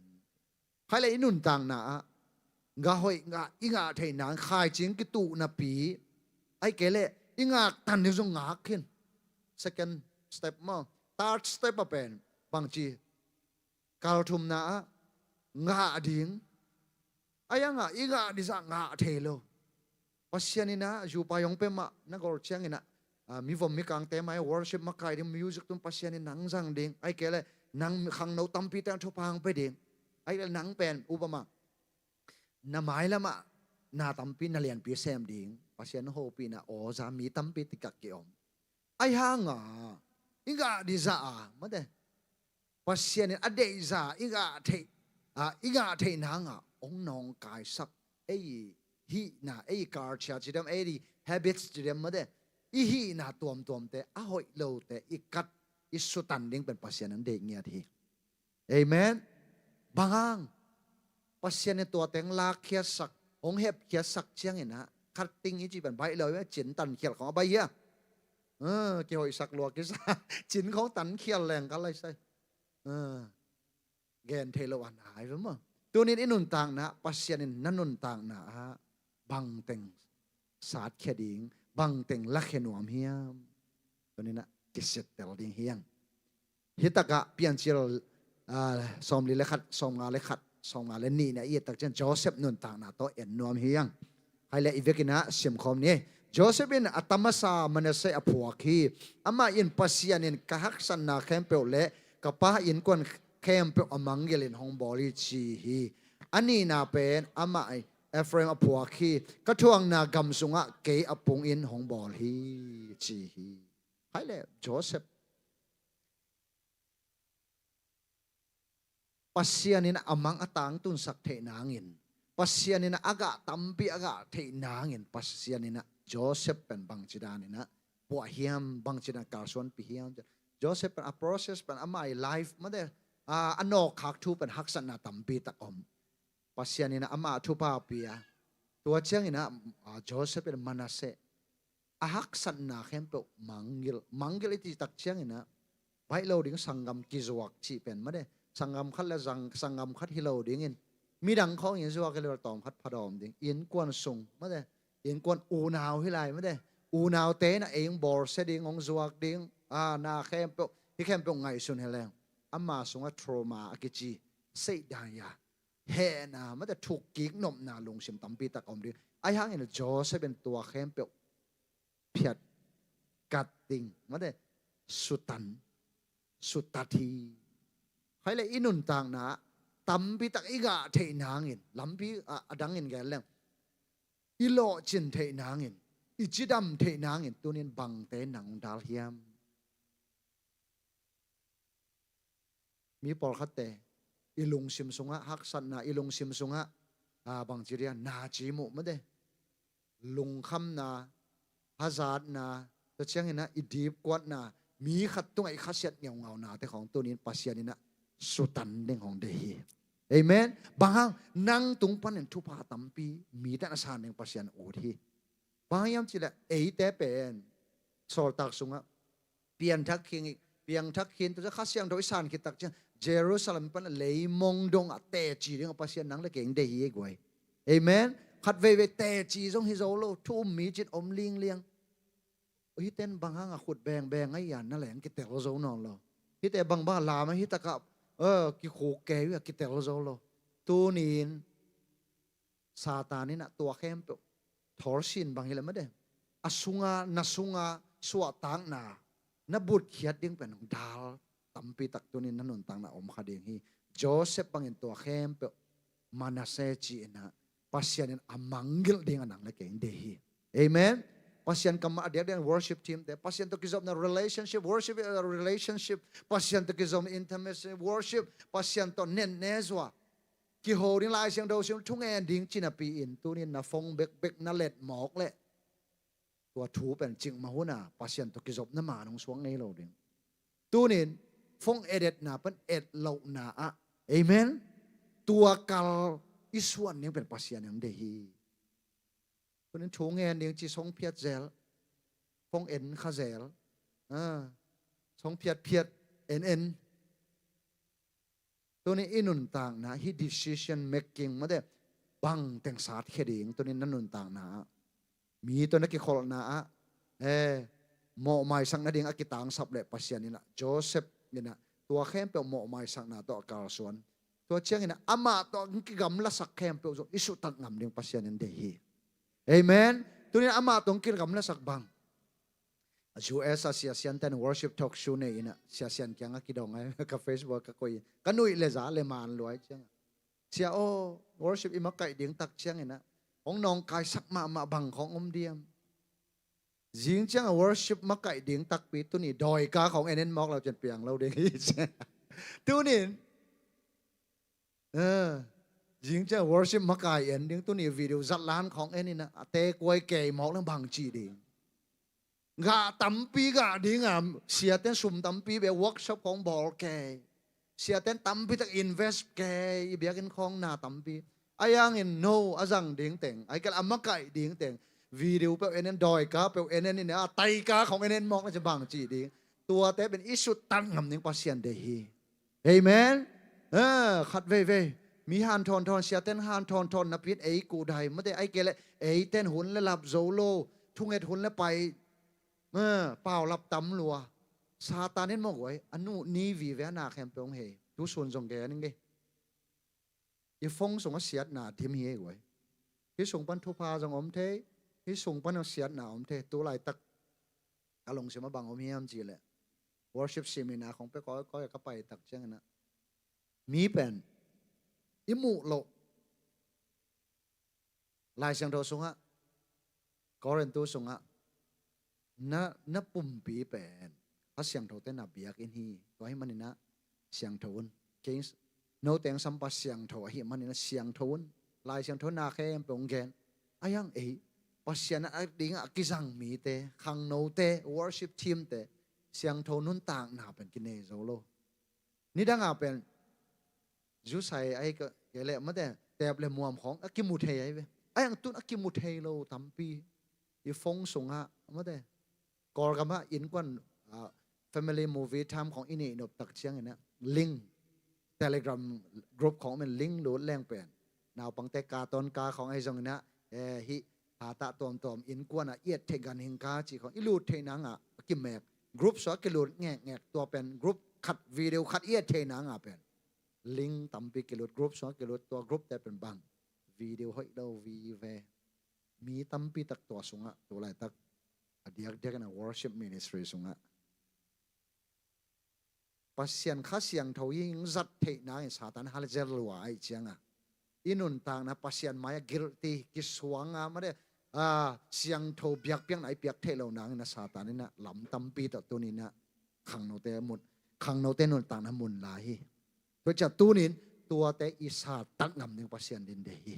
Khai leh i nuntakna ah gah hoih, gah, i gah theih nang, khaicing kituh napi, ahih kei leh i ngak tan ding zong ngak khin. Second step maw. Third step a pen bangci, kal thumna ah ngah ding. Ahi hangah i ngah ding zah ngah thei lo. Pasian in ah zupa yong pemah na gol ciangin ah, ah, mivom mikangte mai worship makai ding, music tun Pasian in nang zang ding, ahih kei leh nang khangno tampi teng thupha hong pia ding, ahih kei leh nang pen upama na mailamah na tampi, na lianpi sem ding, Pasian hopihna aw za mi tampi tikah ki-om. Ahi hangah i ngah ding zah a, mate, Pasian in a deihza i ngah theih, a, i ngah theih nangah hong nawngkaisak ei hihna, ei culture ci diam, ei habits ci diam, mate, i hihna tuamtuamte, a hoih lote i kat, i sutan ding pen Pasian in deih ngiat hi. Amen. Bang hang? Pasian in tua teng lakkhiatsak, hong hepkhiatsak ciangin ah khat ting i ci pen baih lo, cin tankhial khong a baih hia? Ah, kihoihsak lua kisa. Cin khong tankhial leng ka lai sai. Ah, gen thei lo a nai ve maw. Tunin i nuntakna, Pasian in na nuntakna ah bangteng satkhia ding, bangteng lakhia nuam hiam? Tunin ah kisittel ding hiang. Hi takah Piancil, ah, sawmli le khat, sawmnga le khat, sawmnga le nihna i et tak ciang Joseph nuntakna tawh en nuam hiang. Hai le i vekin ah simkhawm ni. Joseph in a tamasa Manasseh a phuak hi. Amah in, Pasian in ka haksatna khempeuh le ka pa innkuan khempeuh a mangngilh in hong bawl hi, ci hi. A nihna pen amah in Ephraim a phuak hi. Ka thuakna gam sungah kei a pung in hong bawl hi, ci hi. Hai le Joseph, Pasian in a mang a tangtunsak theih nangin, Pasian in a gah tampi a gah theih nangin, Pasian in a Joseph pen bangci danin a puah hiam, bangci dan kalsuanpih hiam? Joseph pen a process pen amah i life mate, a, a nawkkhak thu pen haksatna tampi tak om. Pasian in a amah thupha pia. Tua ciangin a, a, Joseph in Manasseh a haksatna khempeuh mangngilh. Mangngilh i cih tak ciangin a, baih lo ding, sanggam kizuak cih pen mate, sanggam khat le zang-, sanggam khat hi lo dingin, midang khawng in zuak hi lo, tawm khat phadawm ding, innkuan sung mate, innkuan unau hi lai mate, unaute in a ei hong bawlsia ding, hong zuak ding, a, na khempeuh, hih khempeuh ngaihsun hi leng, ama sungah trauma a kici, seihdan ya, hehna mate, thukkik nopna lungsim tampi tak a om ding. Ahi hangin Joseph in tua khempeuh phiat, kat ding mate, sutan, sutat hi. Hai le i nuntakna tampi tak i gah theih nangin, lampi a, a dangin gen leng, i lawhcin theih nangin, i cidam theih nangin, tunin bangte nang dal hiam? Mi pawlkhatte i lungsim sungah haksatna, i lungsim sungah, a, bangci dia, na ci muh mate, lungkhamna, hazatna, tua ciangin a i dipkuatna, mi khat tungah i khasiat ngeungaunate khawng tunin Pasian in a sutan ding hong deih hi. Amen. Bang hang, nang tung panin thupha tampi mite na san ding Pasian ut hi. Bang hang hiam cih leh eite pen Sawltak sungah piangthak khin, piangthak khin, tua ciang Kha Siangtho i san khit tak ciang Jerusalem pan leimong dongah teci dingah Pasian nang le kei hong deih hi ei guai. Amen. Khat veivei teci zong hi zo lo, thu um mi cin om lingliang. Hihte in bang hangah khut bengbeng a ian na leng kitel zo nawn lo. Hihte bangbang lam a hi takah, eh, kikhuk kei uh a kitel zo lo. Tunin Satan in a tua khempeuh thawlsin bang hi le mate, a sunga, na sunga suahtakna na butkhiat ding pen hong dal tampi tak tunin na nuntakna om kha ding hi. Joseph bangin tua khempeuh Manasseh ci-in a, Pasian in a mangngilh ding a nang le kei hong deih hi. Amen. Pasian kammal a diakdiak in worship team te, Pasian tawh kizopna relationship, worship is a relationship, Pasian tawh kizopna intimacy, worship, Pasian tawh nenne zua kiho ding, Lai Siangtho sim, thungen ding ci napi-in tunin na phone bekbek na let mawk leh tua thu pen cikmah hun a Pasian tawh kizopna man hong suak ngei lo ding. Tunin phone et-etna pan et lohna ah, amen, tua kal i suan ding pen Pasian in hong deih hi. Tunin thu ngen ding ci song phiat zel, phone en kha zel, ah, song phiat phiat en en. Tunin i nuntakna, hih decision making mate, bangteng satkhia ding tunin na nuntakna ah, mi tawh na kikholhna ah, eh, mawhmaisakna ding a kitangsap leh Pasian in a, Joseph in a, tua khempeuh mawhmaisakna tawh a kalsuan. Tua ciangin a, amah tawh hong kigamlasak khempeuh zong i suhtak ngam ding Pasian in deih hi. Amen. Tunin amah tawh hong kigamlasak bang, U S a sia Sian ten worship talk show nei in a, sia Sian kiangah kidong a, ka Facebook ka koih, ka nuih le za le man luai ciangah, sia aw, worship i makaih ding tak ciangin a, hong nawngkaisak mahmah bang khawng om diam? Zing ciangah worship makaih ding takpi, tuni dawika khawng en en mawk lo ciang piang lo ding hi ciang. Tunin, eh, zing ciang worship makai en ding, tuni video zatlan khawng en in a, a tekuai kei mawk leng bang ci ding? Gah tampi gah ding a, siaten sum tampi bek workshop khawng bawl kei, siaten tampi tak invest kei, i biakinn khawng na tampi. Ahi hangin no a zang ding teng, ahih kei leh a makaih ding teng, Video peuh en en, dawika peuh en en, ina a taika khong en en mawk na ci bang ci ding. Tuate pen i suttat ngam ding Pasian deih hi. Amen. Eh, khat veivei mi hanthawn thawn, siaten hanthawn thawn napi-in ei kudai, mate, ahih kei leh eiten hun le lap zo lo, thunget hun le pai, eh, paulap tam lua. Satan in maw guai, a nu ni vive a na khempeuh hong hei. Tu sun zong gen ing ei. I phone sungah siatna dim hi ei guai. Hih sung pan thupha zong om thei, hih sung pan zong siatna om thei. Tu laitak ka lungsim ah bang om hiam cih leh, worship seminar khong pia kawikawi a ka pai tak ciangin ah, mi pen i muh loh Lai Siangtho sungah, Korintu sungah, na, na pumpi pen Kha Siangthote na biakinn hi. Tua ahih manin ah siangtho un. Kei, note hong sampa siangtho ahih manin ah siangtho un. Lai Siangtho na khempeuh hong gen. Ahi hang ei Pasian a dingah a kizang mite, khangnote, worship team-te, siangtho nuntakna pen kinei zo lo. Nidang a pen zusai ahi kei leh, mate, teep le muam khong a kimu thei ahi ve. Ahi hang tun a kimu thei lo tampi. I phone sungah, mate, Kawlgam ah innkuan, ah, family movie time khong i neih nop tak ciangin ah, link, Telegram group khong om in, link lut leng pen naupangte cartoon ka khong ahi zongin ah, eh, hih hatah tuamtuam, innkuan ah i et theih ganhing ka cih khong i lut theih nangah a kimek. Group sungah kilut ngekngek, tua pen group khat, video khat i et theih nangah pen link tampi kilut, group sungah kilut, tua group-te pen bang, video hoih lo vive. Mi tampi tak tua sungah tu laitak a diakdiakin a worship ministry sungah Pasian Kha Siangtho i hing zat theih nangin Satan hal zel lua ahih cianga, i nuntakna Pasian mai-ah guilty, kisuanga, mate, ah, siangtho biakpiakna i piak theih loh nangin ah Satan in ah lam tampi tawh tuni-in ah khangnote mun, khangnote nuntakna mun lai hi. Tua ciang tuni-in tuate i sattat ngam ding Pasian din deih hi.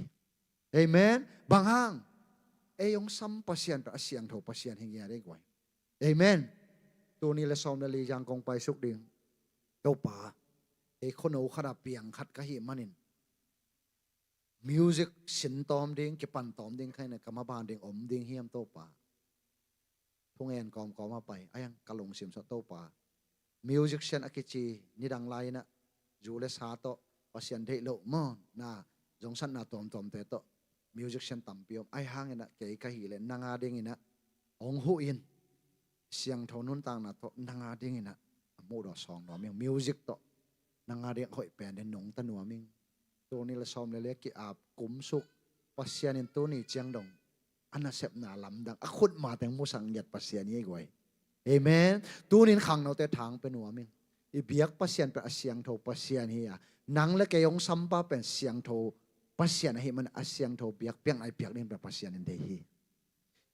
Amen. Bang hang? Ei hong sam Pasian pen a siangtho Pasian hi ngiat ei guai. Amen. Tuni le sawm le li Yangon kong paisuk ding. Topa, ei khuano khat a piang khat ka hih manin music sin tawm ding, kipan tawm ding kha in ah, ka maban ding om ding hiam Topa? Thungen kawmkawm a pai, ahi hang ka lungsim sungah Topa, musician a kici nidang lai-in ah zu le sa tawh, Pasian deih loh maw, na zongsatna tuamtuamte tawh musician tampi om. Ahi hangin ah kei ka hih leh nang a dingin ah hong huh in, siangtho nuntakna tawh nang a dingin ah a muhdawh sawng nuam ing, music tawh nang a ding a hoih pen den nungta nuam ing. Tuni le sawm le li a ki-ap kumsuk Pasian in tuni ciang dong a nasepna lamdang, a khutma teng musak ngiat Pasian hi ei guai. Amen. Tuni-in khangnote thang pia nuam ing. I biak Pasian pen a siangtho Pasian hi a, nang le kei hong sampa pen siangtho Pasian ahih man a siangtho biakpiakna i piak ding pen Pasian in deih hi.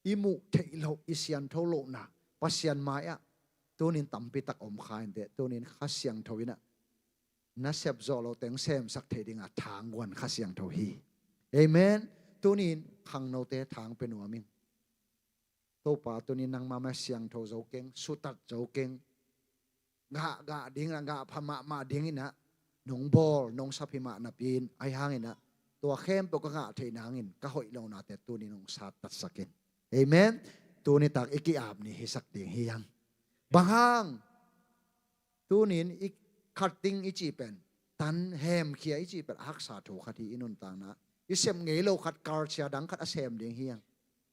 I muh theih loh, i siangtho lohna Pasian mai-ah tuni-in tampi tak om kha inteh. Tuni-in Kha Siangtho in ah na sep zawh loh teng semsak theih dingah thangguan Kha Siangtho hi. Amen. Tuni-in khangnote thang pia nuam ing. Topa, tuni-in nangmah mai-ah siangtho zo keng, sutat zo keng. Gah, gah dingin ah, gah pha mahmah dingin ah nong bawl, nong sap hi mah napi-in, ahi hangin ah tua khempeuh ka ngah theih nangin ka hoih lohnate tuni-in hong sattatsak in. Amen. Tuni tak i ki-ap ni hisak ding hi hang. Bang hang? Tuni-in i khat ding i cih pen, tan hemkhia i cih pen a haksa thu khat hi. I nuntakna i sem ngei lo khat, culture dang khat a sem ding hi hang.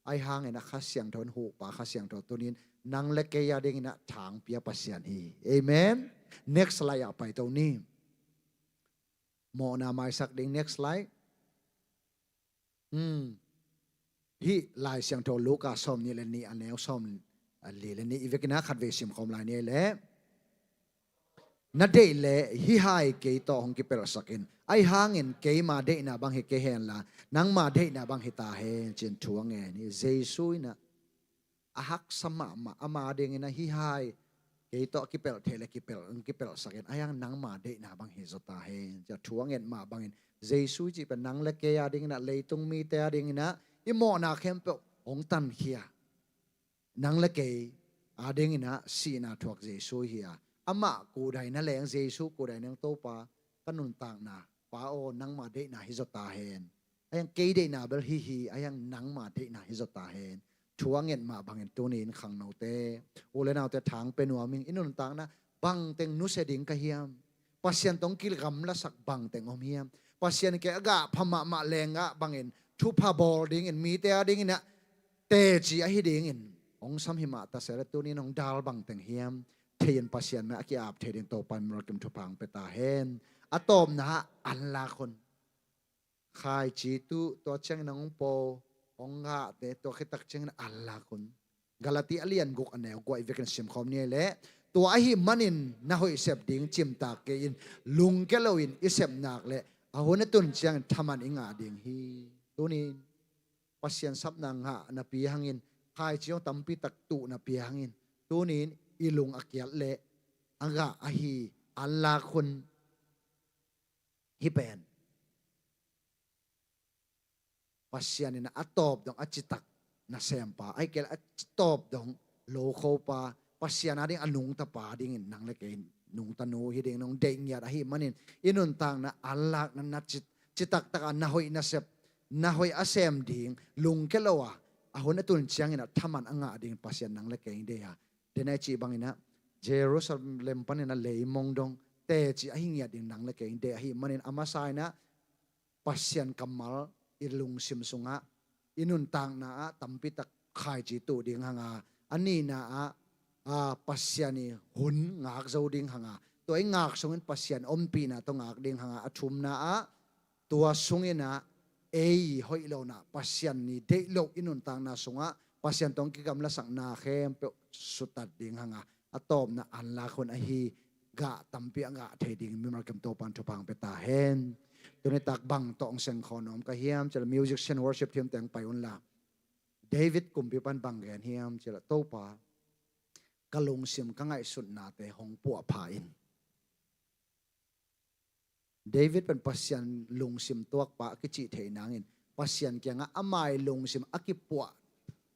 Ahi hangin ah Kha Siangtho in huhpa, Kha Siangtho tuni-in nang le kei a dingin ah thang pia Pasian hi. Amen. Next slide ah pai to ni. Mawhna maisak ding, next slide. Hmm. Hih Lai Siangtho Luka sawm nih le nih, a neu sawm, a, li le nih i vekin ah khatvei simkhawm lai ni ei leh. Na deih leh hih hai kei tawh hong kipelhsak in. Ahi hangin keima deihna bang hi kei henla, nangma deihna bang hi ta hen, ci-in thu a ngen hi. Jesu in ah a haksa mahmah, ama dingin ah hih hai kei tawh a kipelh theih leh kipelh, kipelhsak in. Ahi hang nangma deihna bang hi zaw ta hen, ci-a thu a nget mah bangin, Jesu i cih pen nang le kei a dingin ah, leitung mite a dingin ah i mawhna khempeuh hong tankhia, nang le kei a dingin ah sihna thuak Jesu hi a, amah kudaina leng, Jesu kudaina leng, Topa, ka nuntakna, Pa aw, nangma deihna hi zaw ta hen, Ahi hang kei deihna bel hi hi, ahi hang nangma deihna hi zaw ta hen. Thu a nget mah bangin tuni-in khangnote, u le naute, thang pia nuam ing. I nuntakna bangteng nusia ding ka hiam? Pasian tawh hong kigamlasak bangteng om hiam? Pasian kiang a gah pha mahmah leenggah bangin thupha bawl dingin, mite a dingin ah teci ahi dingin hong sam hi mah ta se leh, tuni-in hong dal bangteng hiam thei-in Pasian mai-ah a ki-ap thei dingin Topa in mimal kim thupha hong pia ta hen. A tawpna ah anlak hun. Khaici tuh, tua ciangin hong po, hong gahte, tua khit tak ciangin anlak hun. Galati a lian guk a neu kua i vekin simkhawm ni leh, tua ahih manin na hoih sep ding cimtak kei in, lungkia loin i sep nak leh a hun a tun ciangin thaman i ngah ding hi. Tuni-in Pasian sapna ngah napi hangin, khaici hong tampi tak tuh napi hangin, tuni-in i lung a kiat leh a gah ahi anlak hun hi pen. Pasian in a tawp dong a citak nasempa, ahih kei leh a tawp dong lokhopa, Pasian a ding a nungtapa dingin nang le kei nungtanu hi ding, nong deih ngiat ahih manin i nuntakna anlakna na ci, citak taka na hoih na sep, na hoih a sem ding, lungkia lo a, a hun a tun ciangin ah thaman a ngah dingin Pasian nang le kei deih a. Denai cih bangin ah Jerusalem panin a leimong dong teci ahi ngiat ding nang le kei deih ahih manin, a masa in ah Pasian kammal i lungsim sungah, i nuntakna ah tampi tak khaici tuh ding hang a, a nihna ah, a, Pasian i hun ngak zo ding hang a, tua i ngak sungin Pasian ompihna tawh ngak ding hang a, a thumna ah tua sungin ah ei hoih lohna, Pasian i deih loh i nuntakna sungah Pasian tawh hong kigamlasakna khempeuh sutat ding hang a, a tawpna anlak hun ahi gah tampi a ngah thei dingin mimal kim Topa in thupha hong pia ta hen. Tuni tak bang tawh hong sengkhawm nuam ka hiam cih leh, musician, worship team teng pai un la. David kumpipa in bang gen hiam cih leh, Topa, ka lungsim ka ngaihsutnate hong puahpha in. David pen Pasian lungsim tuakpa a kicih thei nangin, Pasian kiangah ama i lungsim a kipuah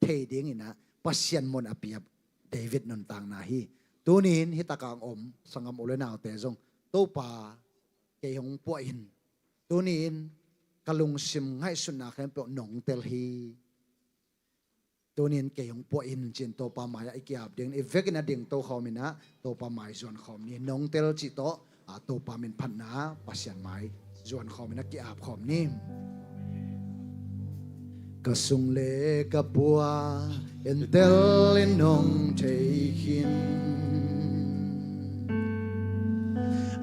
thei dingin ah Pasian mun a pia David nuntakna hi. Tuni-in hih takah hong om sanggam u le naute zong, Topa, kei hong puah in. Tuni-in ka lungsim ngaihsutna khempeuh nong tel hi. Tuni-in kei hong puah in ci-in Topa mai-ah i ki-ap dingin, i vekin a ding tokhawm in ah Topa mai zuankhawm ni. Nong tel cih tawh, a, Topa min phatna Pasian mai zuankhawm in a ki-apkhawm ni. Ka sung le ka pua entel in nong thei khin.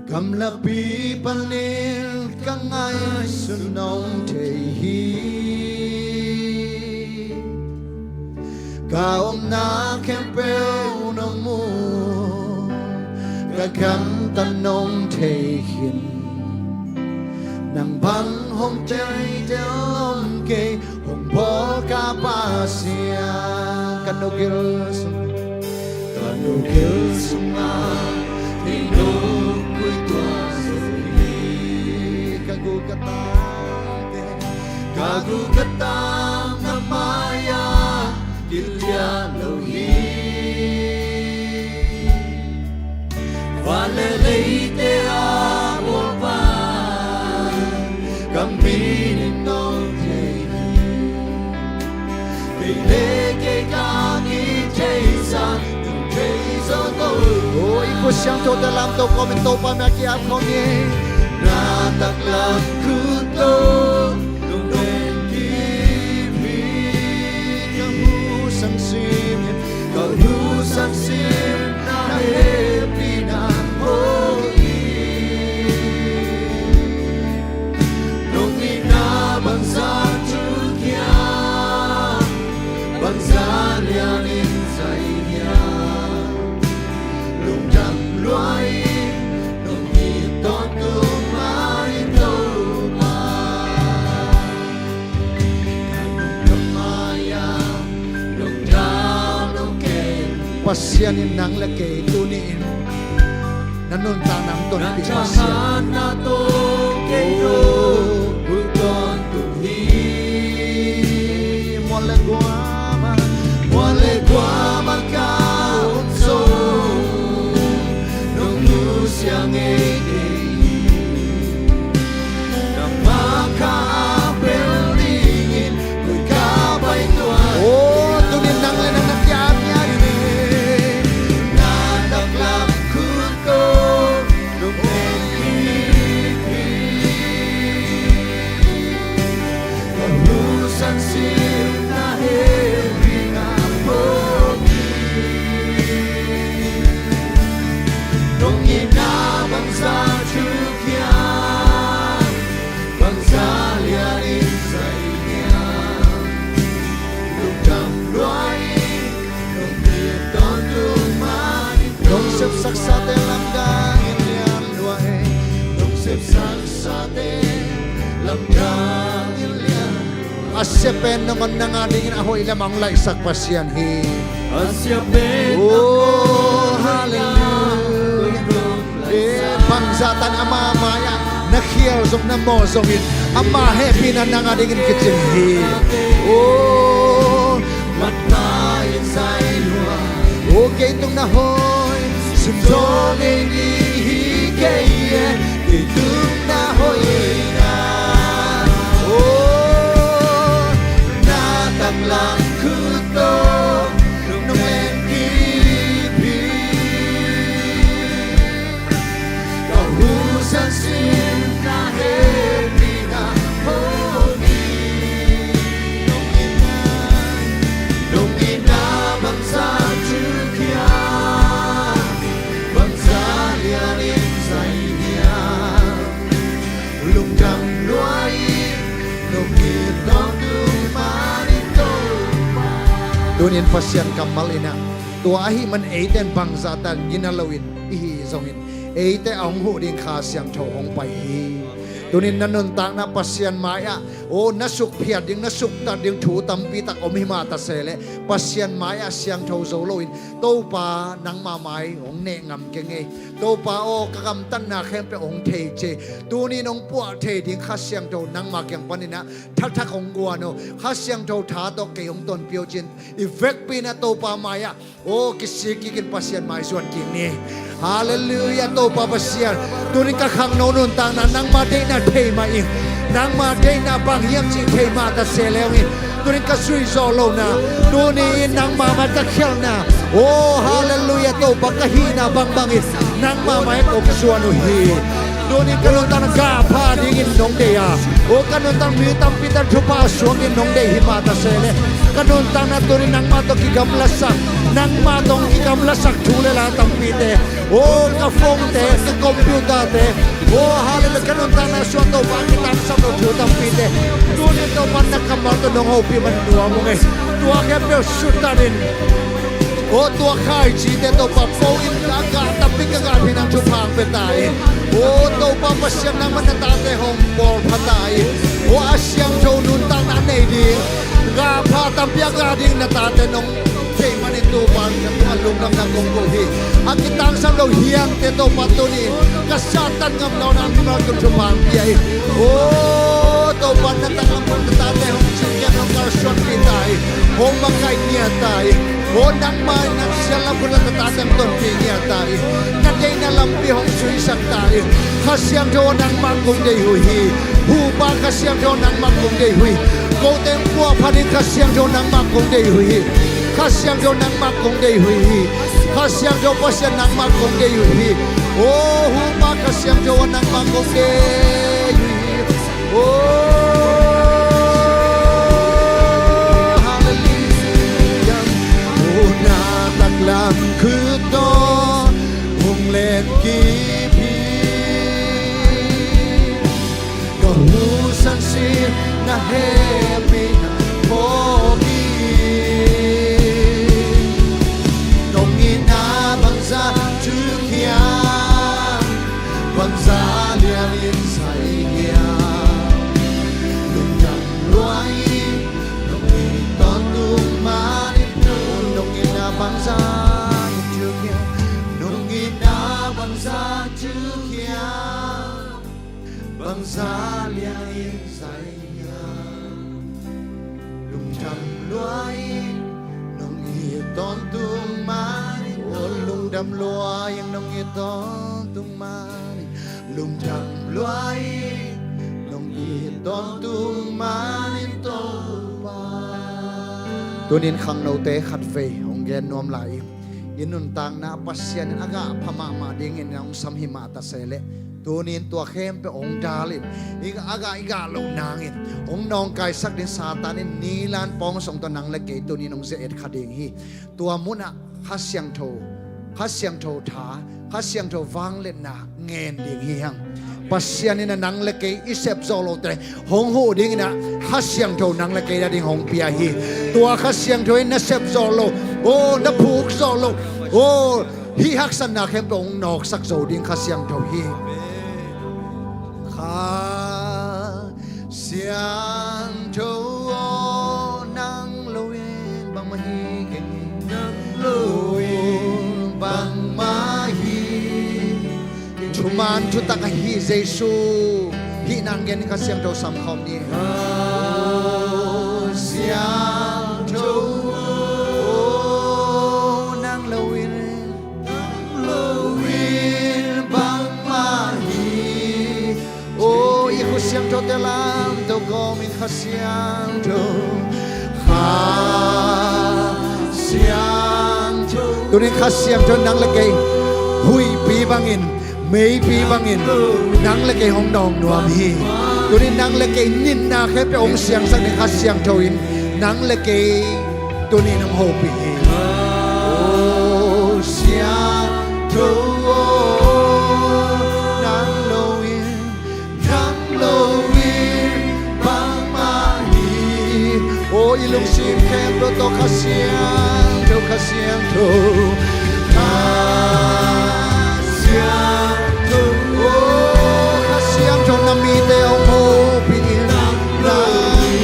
Gamlapi panin ka ngaihsut nong thei hi. Ka omna khempeuh nong mu, ka gamtat nong thei khin. Nang bang hong thei tel om kei, hong bawl ka Pasian. Ka nugil sung, ka nugil sungah kei nong kuituah zo hi. Ka gu ka tangte, ka gu ka tang na mai-ah kiliah lo hi. Van le leite a buakpa, ka min in nong thei hi. Kei le kei ka kithei sa, nong thei zo to. O, i khut siangthote lamto kawmin Topa mai-ah ki-apkhawm ni. Na taklam khut tawh nong pen kip hi. Ka hu sang sim, ka hu sang sim na hehpihna hoih hi. Nong itna bangzah thuk hiam, bangzah lian in zai hiam, lungdam lua in nong it tawntung mai, Topa. Pasian in nang le kei tuni-in na nuntakna hong tonpih Pasian. Mual le guam ah, mual le guam ah ka om zong nong nusia ngei kei hi. Nangmah ka ap bel Nong itna bangzah thuk hiam, bangzah lianin zai hiam, lungdam lua in, nong it tawntung manin. Nong sepsaksate lamdangin lian lua e, nong sepsaksate lamdangin lian lua. A sia pen nangawn nang adingin a hoih lam a hong laihsak Pasian hi. A sia pen nangawn nang adingin a hoih lam a hong laihsak Pasian hi. Oh, hallelujah. Eh, bangzah tan ama mai-ah na khial zong na mawh zongin ama hehpihna nang adingin kicing hi. Oh, matpa in zai lua. Oh, kei tung na hoih, simzaw ngei ni hi kei e, kei tung na hoihna. Oh, na taklam khut tawh nong len kip hi. Ka husan sin na hehpihna hong hi. Nong itna, nong itna bangzah thuk hiam, bangzah lianin zai hiam, lungdam lua in, nong it tawntung manin Topa. Tunin Pasian kammal in ah, tua ahih man eite in bangzah tan gina loin i hih zongin, eite a hong huh ding Kha Siangtho hong pai hi. Tunin na nuntakna Pasian mai-ah, aw, na sukphiat ding, na suktat ding thu tampi tak om hi mah ta se leh, Pasian mai-ah siangtho zo loin, Topa, nangmah mai hong neh ngam keng ei. Topa aw, ka gamtatna khempeuh hong thei ci. Tunin hong puah thei ding Kha Siangtho nangmah kiang panin ah thakthak hong guan aw. Kha Siangtho tha tawh kei hong tonpih aw ci-in i vekpi-in ah Topa mai-ah, aw, kisik kikin Pasian mai zuan kik ni. Hallelujah, Topa Pasian. Tunin ka khangno nuntakna nangma deihna thei mah ing. Nangma deihna bang hiam cih thei mah ta se leng ing. Tunin ka zuih zawh lohna, tuni-in nangma mai ka khialhna, aw, hallelujah, Topa, ka hihna bangbangin nangma mai hong zuan uh hi. Tunin ka nuntakna gah pha dingin nong deih a, aw, ka nuntakna mi tampi tan thupha suak in nong deih hi mah ta se leh, ka nuntakna tunin nangma tawh kigamlasak, nangma tawh kigamlasak thu le la tampite, aw, ka phone-te, ka computer-te, aw, hallelujah, ka nuntakna sungah Topa kitangsam lo thu tampite, tunin Topa na kammal tawh nong hopih man nuam ung ei. Tua khempeuh suttat in, aw, tua khaicite Topa po in, a gah tampi ka gah hi, nang thupha hong pia ta in. Aw, Topa Pasian, nangmah na tate hong pawlpha ta in. Aw, a siangtho nuntakna nei ding, gah pha tampi a gah ding na tate nong thei manin Topa, na tungah lungdamna kong ko hi. A kitangsam lo hiangte Topa tuni-in ka sattan ngam lo na mimal tung thupha hong pia in. Aw, Topa, na taklam khut na tate hong cingkiam, hong kalsuanpih ta in. Hong makaih ngiat ta in. Aw, nangmah in na siatlam khut na tate hong tonpih ngiat ta in. Na deihna lampi hong zuihsak ta in. Kha Siangtho aw, nangmah kong deih uh hi. Huhpa Kha Siangtho aw, nangmah kong deih uh hi. Kote hong puahphat ding Kha Siangtho aw, nangmah kong deih uh hi. Kha Siangtho aw, nangmah kong deih uh hi. Kha Siangtho aw, Pasian, nangmah kong deih uh hi. Aw, Huhpa Kha Siangtho aw, nangmah kong deih uh hi. Aw, hallelujah. Aw, na taklam khut tawh hong len kip hi. Ka husan sin na hehpihna phawk hi. Nong itna bangzah thuk hiam, bangzah lianin zai hiam, lungdam lua in, nong it tawntung manin. Nong itna bangzah thuk hiam, nong itna bangzah thuk hiam, bangzah lianin zai hiam, lungdam lua in, nong it tawntung manin. Aw, lungdam lua in, nong it tawntung manin. Lungdam lua in, nong it tawntung manin Topa. Tunin khangnote khatvei hong gen nuam lai ing. I nuntakna Pasian in a gah pha mahmah dingin na hong sam hi mah ta se leh, tunin tua khempeuh hong dal in, i gah, a gah, i gah loh nangin hong nawngkaisak ding Satan in nilan pawngsong tawh nang le kei tunin hong zia-et kha ding hi. Tua munah Kha Siangtho Kha Siangtho tha, Kha Siangtho vangliatna ngen ding hi hang. Pasian in a nang le kei i sep zawh loh te hong huh dingin a Kha Siangtho nang le kei a ding hong pia hi. Tua Kha Siangtho in na sep zawh loh, aw, na phuk zawh loh, aw, hih haksatna khempeuh hong nawksak zo ding Kha Siangtho hi. Kha Siangtho aw, nang lo in bangmah hi keng hi. Nang lo in bangmah hi. Thuman thutak ahi Jesu hih nang gen Kha Siangtho samkhawm ni. Kha Siangtho aw, nang lo in, nang lo in bangmah hi. Aw, i khut siangthote lamto kawmin Kha Siangtho, Kha Siangtho. Tunin Kha Siangtho nang le kei huihpi bangin, meipi bangin nang le kei hong nawng nuam hi. Tunin nang le kei nitna khempeuh hong siangsak ding Kha Siangtho in nang le kei tunin hong hopih hi. Aw Siangtho aw, nang lo in, nang lo in bangmah hi. Aw i lungsim khempeuh tawh Kha Siangtho, Kha Siangtho, Kha Siangtho aw, Kha Siangtho na mite hong hopih in, nang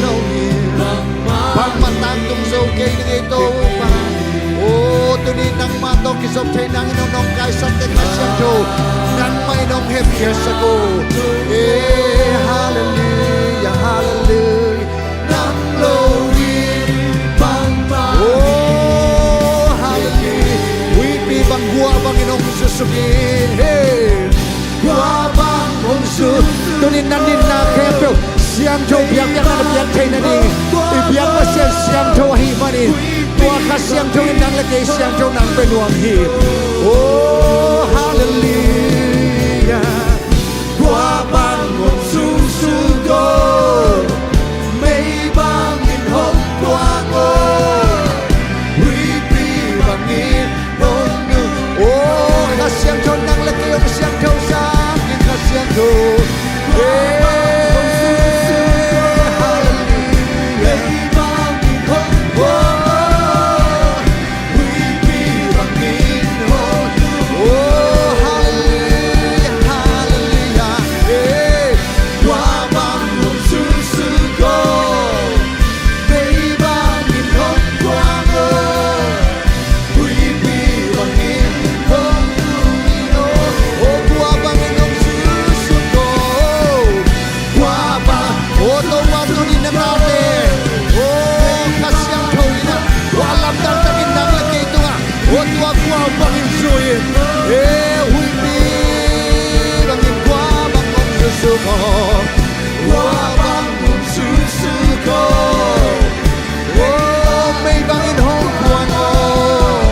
lo in bangmah tangtung zo kei ning ei Topa. Aw tunin nangmah tawh kizop thei nangin hong nawngkaisak teh Kha Siangtho nangmah in hong hemkhiatsak o. E, halleluia, halleluia. Nang lo in bangmah hi. Aw halleluia. Huihpi bang guah bangin hong susuk in, he, guah bang hong su. Tunin na nitna khempeuh siangtho biakpiakna na piak theih nading, i biak Pasian siangtho ahih manin tua Kha Siangtho in nang le kei siangtho nang pia nuam hi. Aw halleluia. Guah bang hong susuk aw, mei bangin hong kuang aw, huihpi bangin hong nung. Aw Kha Siangtho nang le kei hong siangthosak in Kha Siangtho. E, halleluia. Aw, halleluia, halleluia. E, guah bang hong susuk aw, mei bangin hong kuang aw, huihpi bangin hong nung in aw. Aw guah bangin hong susuk aw, guah bang. Aw Topa tunin na nate, aw Kha Siangtho in a, aw lamdang takin nang le kei tungah, aw tua guah bangin zui in. E, huihpi bangin guah bang hong susuk aw, guah bang hong susuk aw, aw mei bangin hong kuang aw,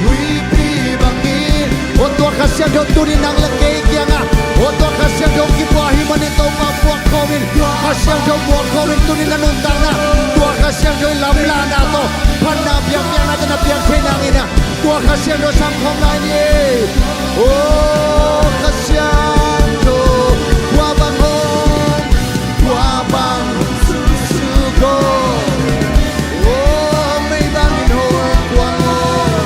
huihpi bangin. Aw tua Kha Siangtho tunin nang le kei kiangah, aw tua Kha Siangtho kibuak ahih manin Topa buak khawmin, Kha Siangtho buak khawmin tunin na nuntakna tua Kha Siangtho in lamlahna tawh phatna biakpiakna tawh na piak thei nangin a, tua Kha Siangtho samkhawm lai ni. Aw Kha Siangtho, guah bang hong, guah bang hong susuk aw, aw mei bangin hong kuang aw.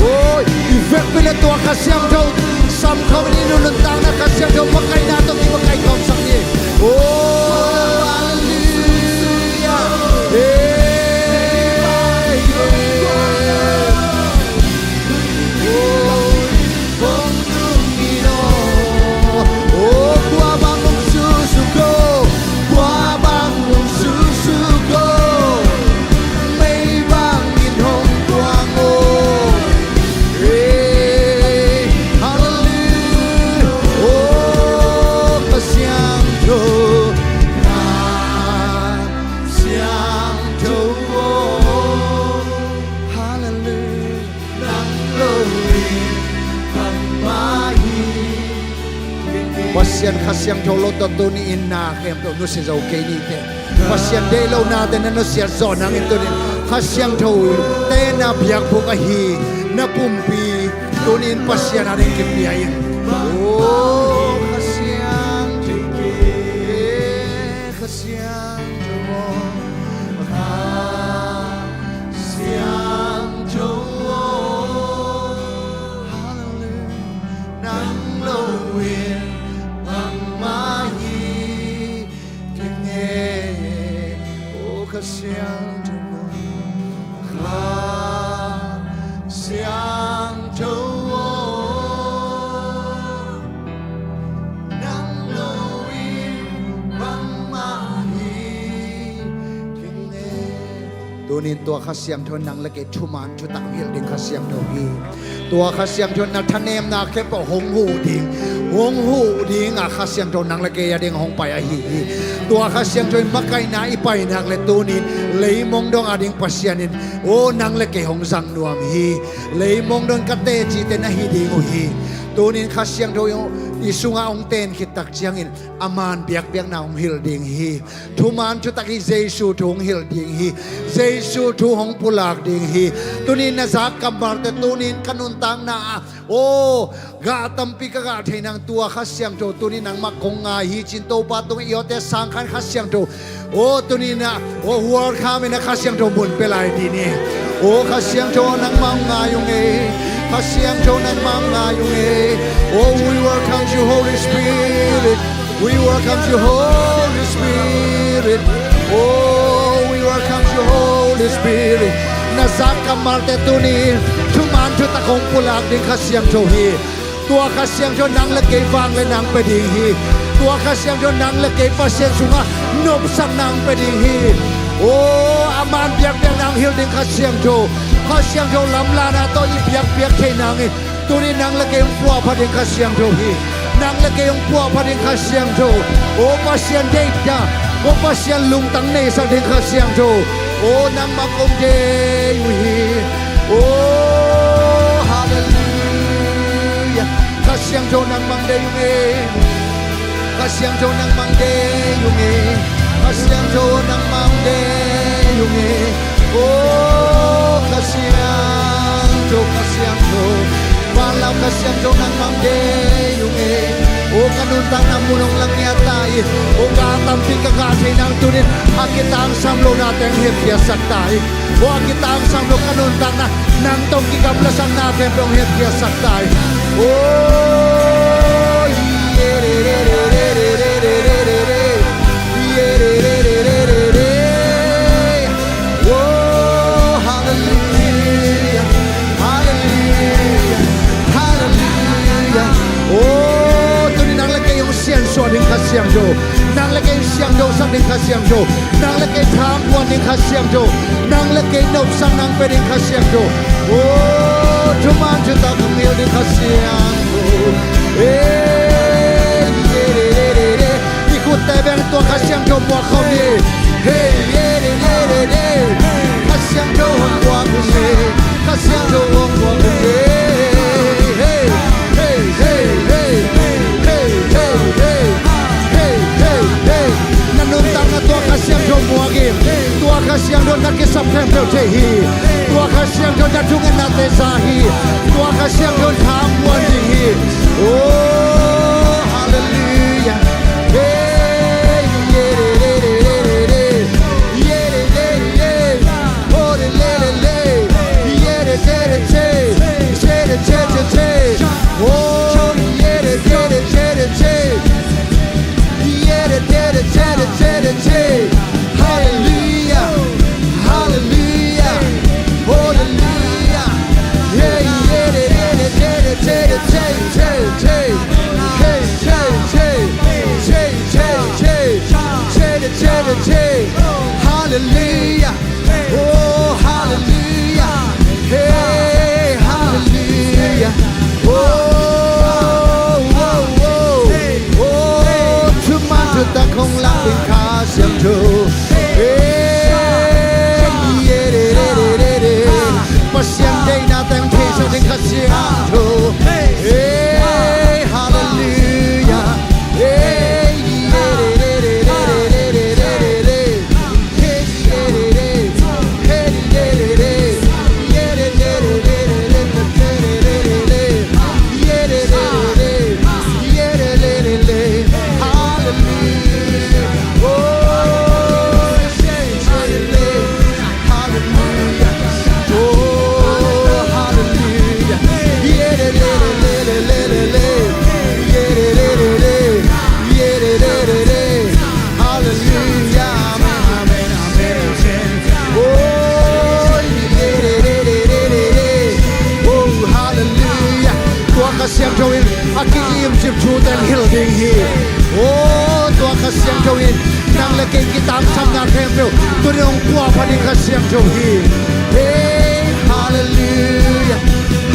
Aw i vekpi le tua Kha Siangtho samkhawm in i nuntakna Kha Siangtho makaihna tawh kimakaih khawmsak ni. Aw halleluia. E, e, e. Aw, guah bang hong susuk aw, guah bang hong susuk aw, mei bangin hong kuang aw. E, halleluia. Aw Kha Siangtho, Kha Siangtho aw, halleluia. Pasian Kha Siangtho lo tawh tuni in na khempeuh nusia zo kei ni teh. Pasian deih lo nate na nusiat zawh nangin tunin Kha Siangtho te na biakbuk ahi na pumpi Tunin Pasian a ding kipia in. O Kha Siangtho, e Kha Siangtho, Kha Siangtho, Hallelujah. Nang lo in bangmah hi kei ing e. O Kha Siangtho, Kha Siangtho, nang lo in bangmah hi kei ing e. Tunin tua Kha Siangtho nang le kei thuman thutak hong hilh ding Kha Siangtho hi. Tua Kha Siangtho na thanemna khempeuh hong huh ding, hong huh ding a Kha Siangtho nang le kei a ding hong pai ahi hi. Tua Kha Siangtho in makaihna i painak le tunin leimong dong a ding Pasian in, o, nang le kei hong zang nuam hi. Leimong dong ka teci te na hi ding uh hi. Tunin Kha Siangtho i sungah hong ten khit tak ciangin a man biakpiakna hong hilh ding hi. Thuman thutak hi, Jesu thu hong hilh ding hi. Jesu thu hong pulak ding hi. Tunin na zak kammalte, tunin ka nuntakna ah, o, gah tampi ka gah thei nang tua Kha Siangtho tunin nangmah kong ngai hi cin Topa tung i awte sangkhan Kha Siangtho. O, tunin ah, o, welcome in a Kha Siangtho mun pia lai dih ni. O Kha Siangtho, nangmah hong ngai ung e. Kha Siangtho, nangmah hong ngai ung e. O, we welcome you, Holy Spirit. We welcome you, Holy Spirit. Oh, we welcome you, Holy Spirit. Na zak kammalte tunin thuman thutak hong pulak ding Kha Siangtho hi. Tua Kha Siangtho nang le kei vangliatna hong pia ding hi. Tua Kha Siangtho nang le kei Pasian sungah nopsakna hong pia ding hi. Oh, a man biakpiakna hong hilh ding Kha Siangtho. Kha Siangtho lamlahna tawh i biakpiak thei nangin, tunin nang le kei hong puahphat ding Kha Siangtho hi. Nang le kei hong puahphat ding Kha Siangtho. O Pasian deihtak, o Pasian lungtang neisak ding Kha Siangtho. O nangmah kong deih uh hi. O, hallelujah. Kha Siangtho, nangmah hong deih ung e. Kha Siangtho, nangmah hong deih ung e. Kha Siangtho, nangmah hong deih ung e. O Kha Siangtho, Kha Siangtho, vanlam Kha Siangtho, nangmah hong deih ung e. O ka nuntakna mun hong langiat ta in, o gah tampi ka gah thei nang tunin a kitangsam lohna teng hepkhiatsak ta in. O a kitangsam lo ka nuntakna, nang tawh kigamlasakna khempeuh hong hepkhiatsak ta in. O, o, hallelujah, hallelujah, hallelujah. O, tunin nang le kei hong siansuah ding Kha Siangtho. Nang le kei siangthosak ding Kha Siangtho. Nang le kei thaam puan ding Kha Siangtho. Nang le kei nopsakna hong pia ding Kha Siangtho. O, thuman thutak hong hilh ding Kha Siangtho. Hey, yeah, yeah, yeah, yeah. I khutte beng tua Kha Siangtho muak khawm ni. Hey, yeah, yeah, yeah, yeah, yeah. Kha Siangtho hong muak khawm ni. Kha Siangtho hong muak khawm ni. Hey, hey, hey, hey. Hey, hey, hey. Hey, hey, hey. Na nuntakna tua Kha Siangtho muak in. Tua Kha Siangtho na kisap khempeuh thei hi. Tua Kha Siangtho na thungetnate za hi. Tua Kha Siangtho thaam puan ding hi. Oh, hallelujah. Hey, yeah, yeah, yeah, yeah, yeah, yeah. Yeah, yeah, yeah, yeah. Oh, yeah, yeah, yeah, yeah. Yeah, yeah, yeah, yeah, yeah. Siangtho in a kiimcip thute hong hilh ding hi. Aw, tua Kha Siangtho in nang le kei kitangsapna khempeuh tuni hong puahphat ding Kha Siangtho hi. Hey, hallelujah,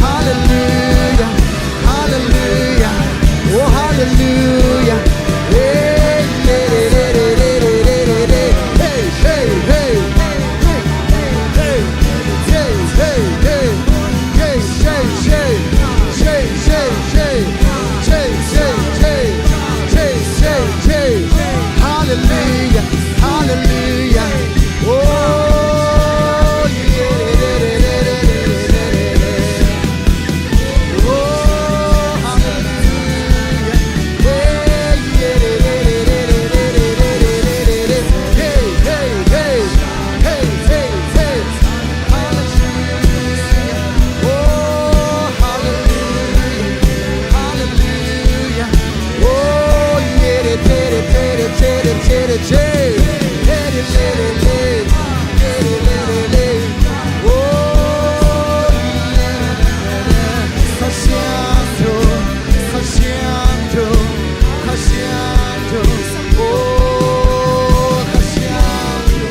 hallelujah, hallelujah, oh, hallelujah. Hey, hey, hey. Hallelujah, hallelujah. Oh, yeah. Oh, hallelujah. Hey, yeah. Hey, hey, hey. Hey, hey, hey. Hallelujah. Oh, hallelujah. Hallelujah. Oh, yeah, de, de, de. Hey, de, de, de, de. Hey, de, de, de, de. Hey, de, de, de, de. Oh, yeah, de, de, de, de. Kha Siangtho, Kha Siangtho, Kha Siangtho. Oh, Kha Siangtho.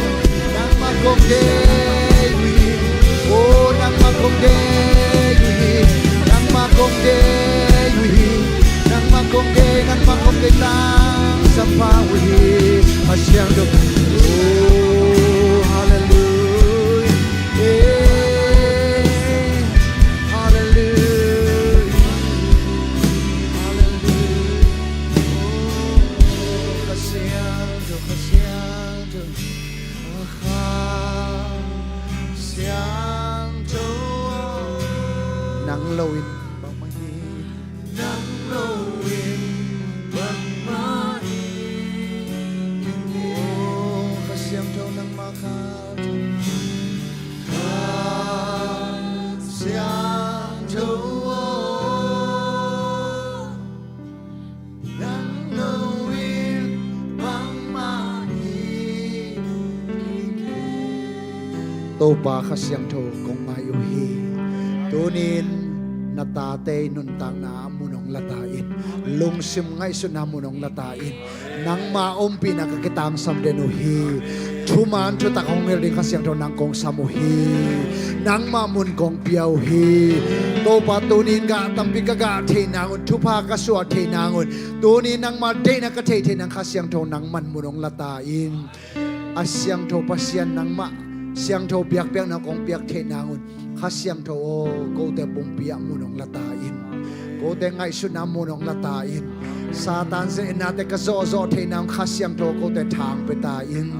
Nangmah kong deih uh hi. Oh, nangmah kong deih uh hi. Nangmah kong deih uh hi. Nangmah kong deih, nangmah kong deih tangsap pha uh hi. Kha Siangtho. Oh, hallelujah. Eh, hallelujah. Hallelujah. Oh, Kha Siangtho, Kha Siangtho. Kha Siangtho. Nang lo in bangmah hi. Nang lo in bangmah hi. Oh, Kha Siangtho nangmah kha. Kha Siangtho. Nang lo in bangmah hi. Topa Kha Siangtho kong ngai uh hi. Tunin na tate i nuntakna ah mun hong la ta in. Lungsim ngaihsutna mun hong la ta in. Nangma ompihna ka kitangsam den uh hi. Thuman thutak hong hilh ding Kha Siangtho nang kong sam uh hi. Nangmah mun kong pia uh hi. Topa tunin gah tampi ka gah theih nang un, thupha ka suah theih nang un, tunin nangma deihna ka theih theih nang Kha Siangtho nangman mun hong la ta in. A siangtho Pasian nangmah siangtho biakpiakna kong piak theih nang un Kha Siangtho aw, kote pumpi ah mun hong la ta in. Kote ngaihsutna mun hong la ta in. Satan zia innate ka zawhzawh theih nang un Kha Siangtho kote thang pia ta in.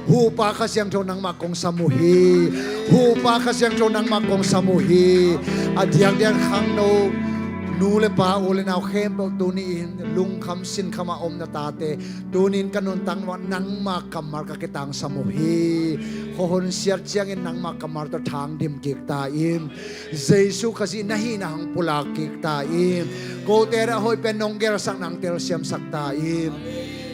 Huhpa Kha Siangtho nangmah kong sam uh hi. Huhpa Kha Siangtho nangmah kong sam uh hi. A diakdiak khangno nu le pa u le nau khempeuh tuni in lungkham sinkham a om na tate tunin ka nuntakna ah nangma kammal ka kitangsam uh hi. Khuahun siat ciangin nangma kammal tawh thang dim kik ta in. Jesu Khazih na hihna hong pulak kik ta in. Kote rah hoih pen nong gelsakna hong telsiamsak ta in.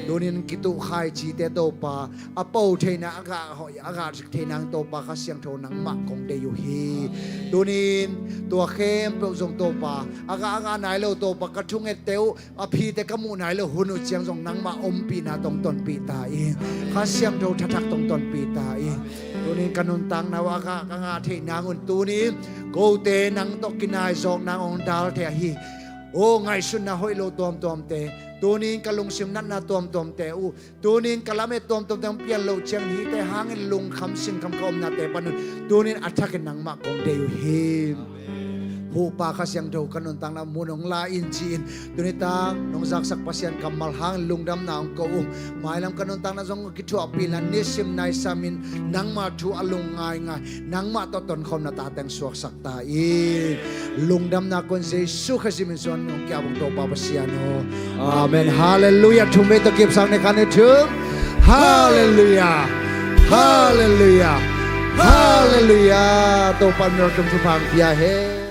Tunin kituh khaici te Topa a po theihna a gah hoih a gah theihna hong Topa Kha Siangtho nangmah kong deih uh hi. Tunin tua khempeuh zong Topa a gah a gah nai lo Topa ka thungette uh a phite ka muh nai lo hun uh ciang zong nangmah ompihna tawh hong tonpih ta in. Kha Siangtho thathak tawh hong tonpih ta in. Tunin ka nuntakna uh a gah ka gah theih nang un tunin kote nang tawh kinai zawk nang hong dal thei ahi. Aw ngaihsutna hoih lo tuamtuamte tunin ka lungsim natna tuamtuamte uh tunin ka lamet tuamtuamte hong pian loh ciang hihte hangin lungkham sinkham ka omnate panun tunin a thakin nangmah kong deih uh hi. Huhpa Kha Siangtho ka nuntakna mun hong la in ci-in tuni tak nong zaksak Pasian kammal hangin lungdamna hong ko uh. Mailam ka nuntakna zong kithuahpih la nisim naisamin nangma thu a lung ngaingai nangmah tawh tonkhawmna tate hong suaksak ta in. Lungdamna kun Jesu Khazih min suan hong kiabang Topa Pasian aw. Amen. Halleluiah. Thum vei tawh kipsak ne khan i thum. Halleluiah. Halleluiah. Halleluiah. Topa min thum thupha hong pia hen.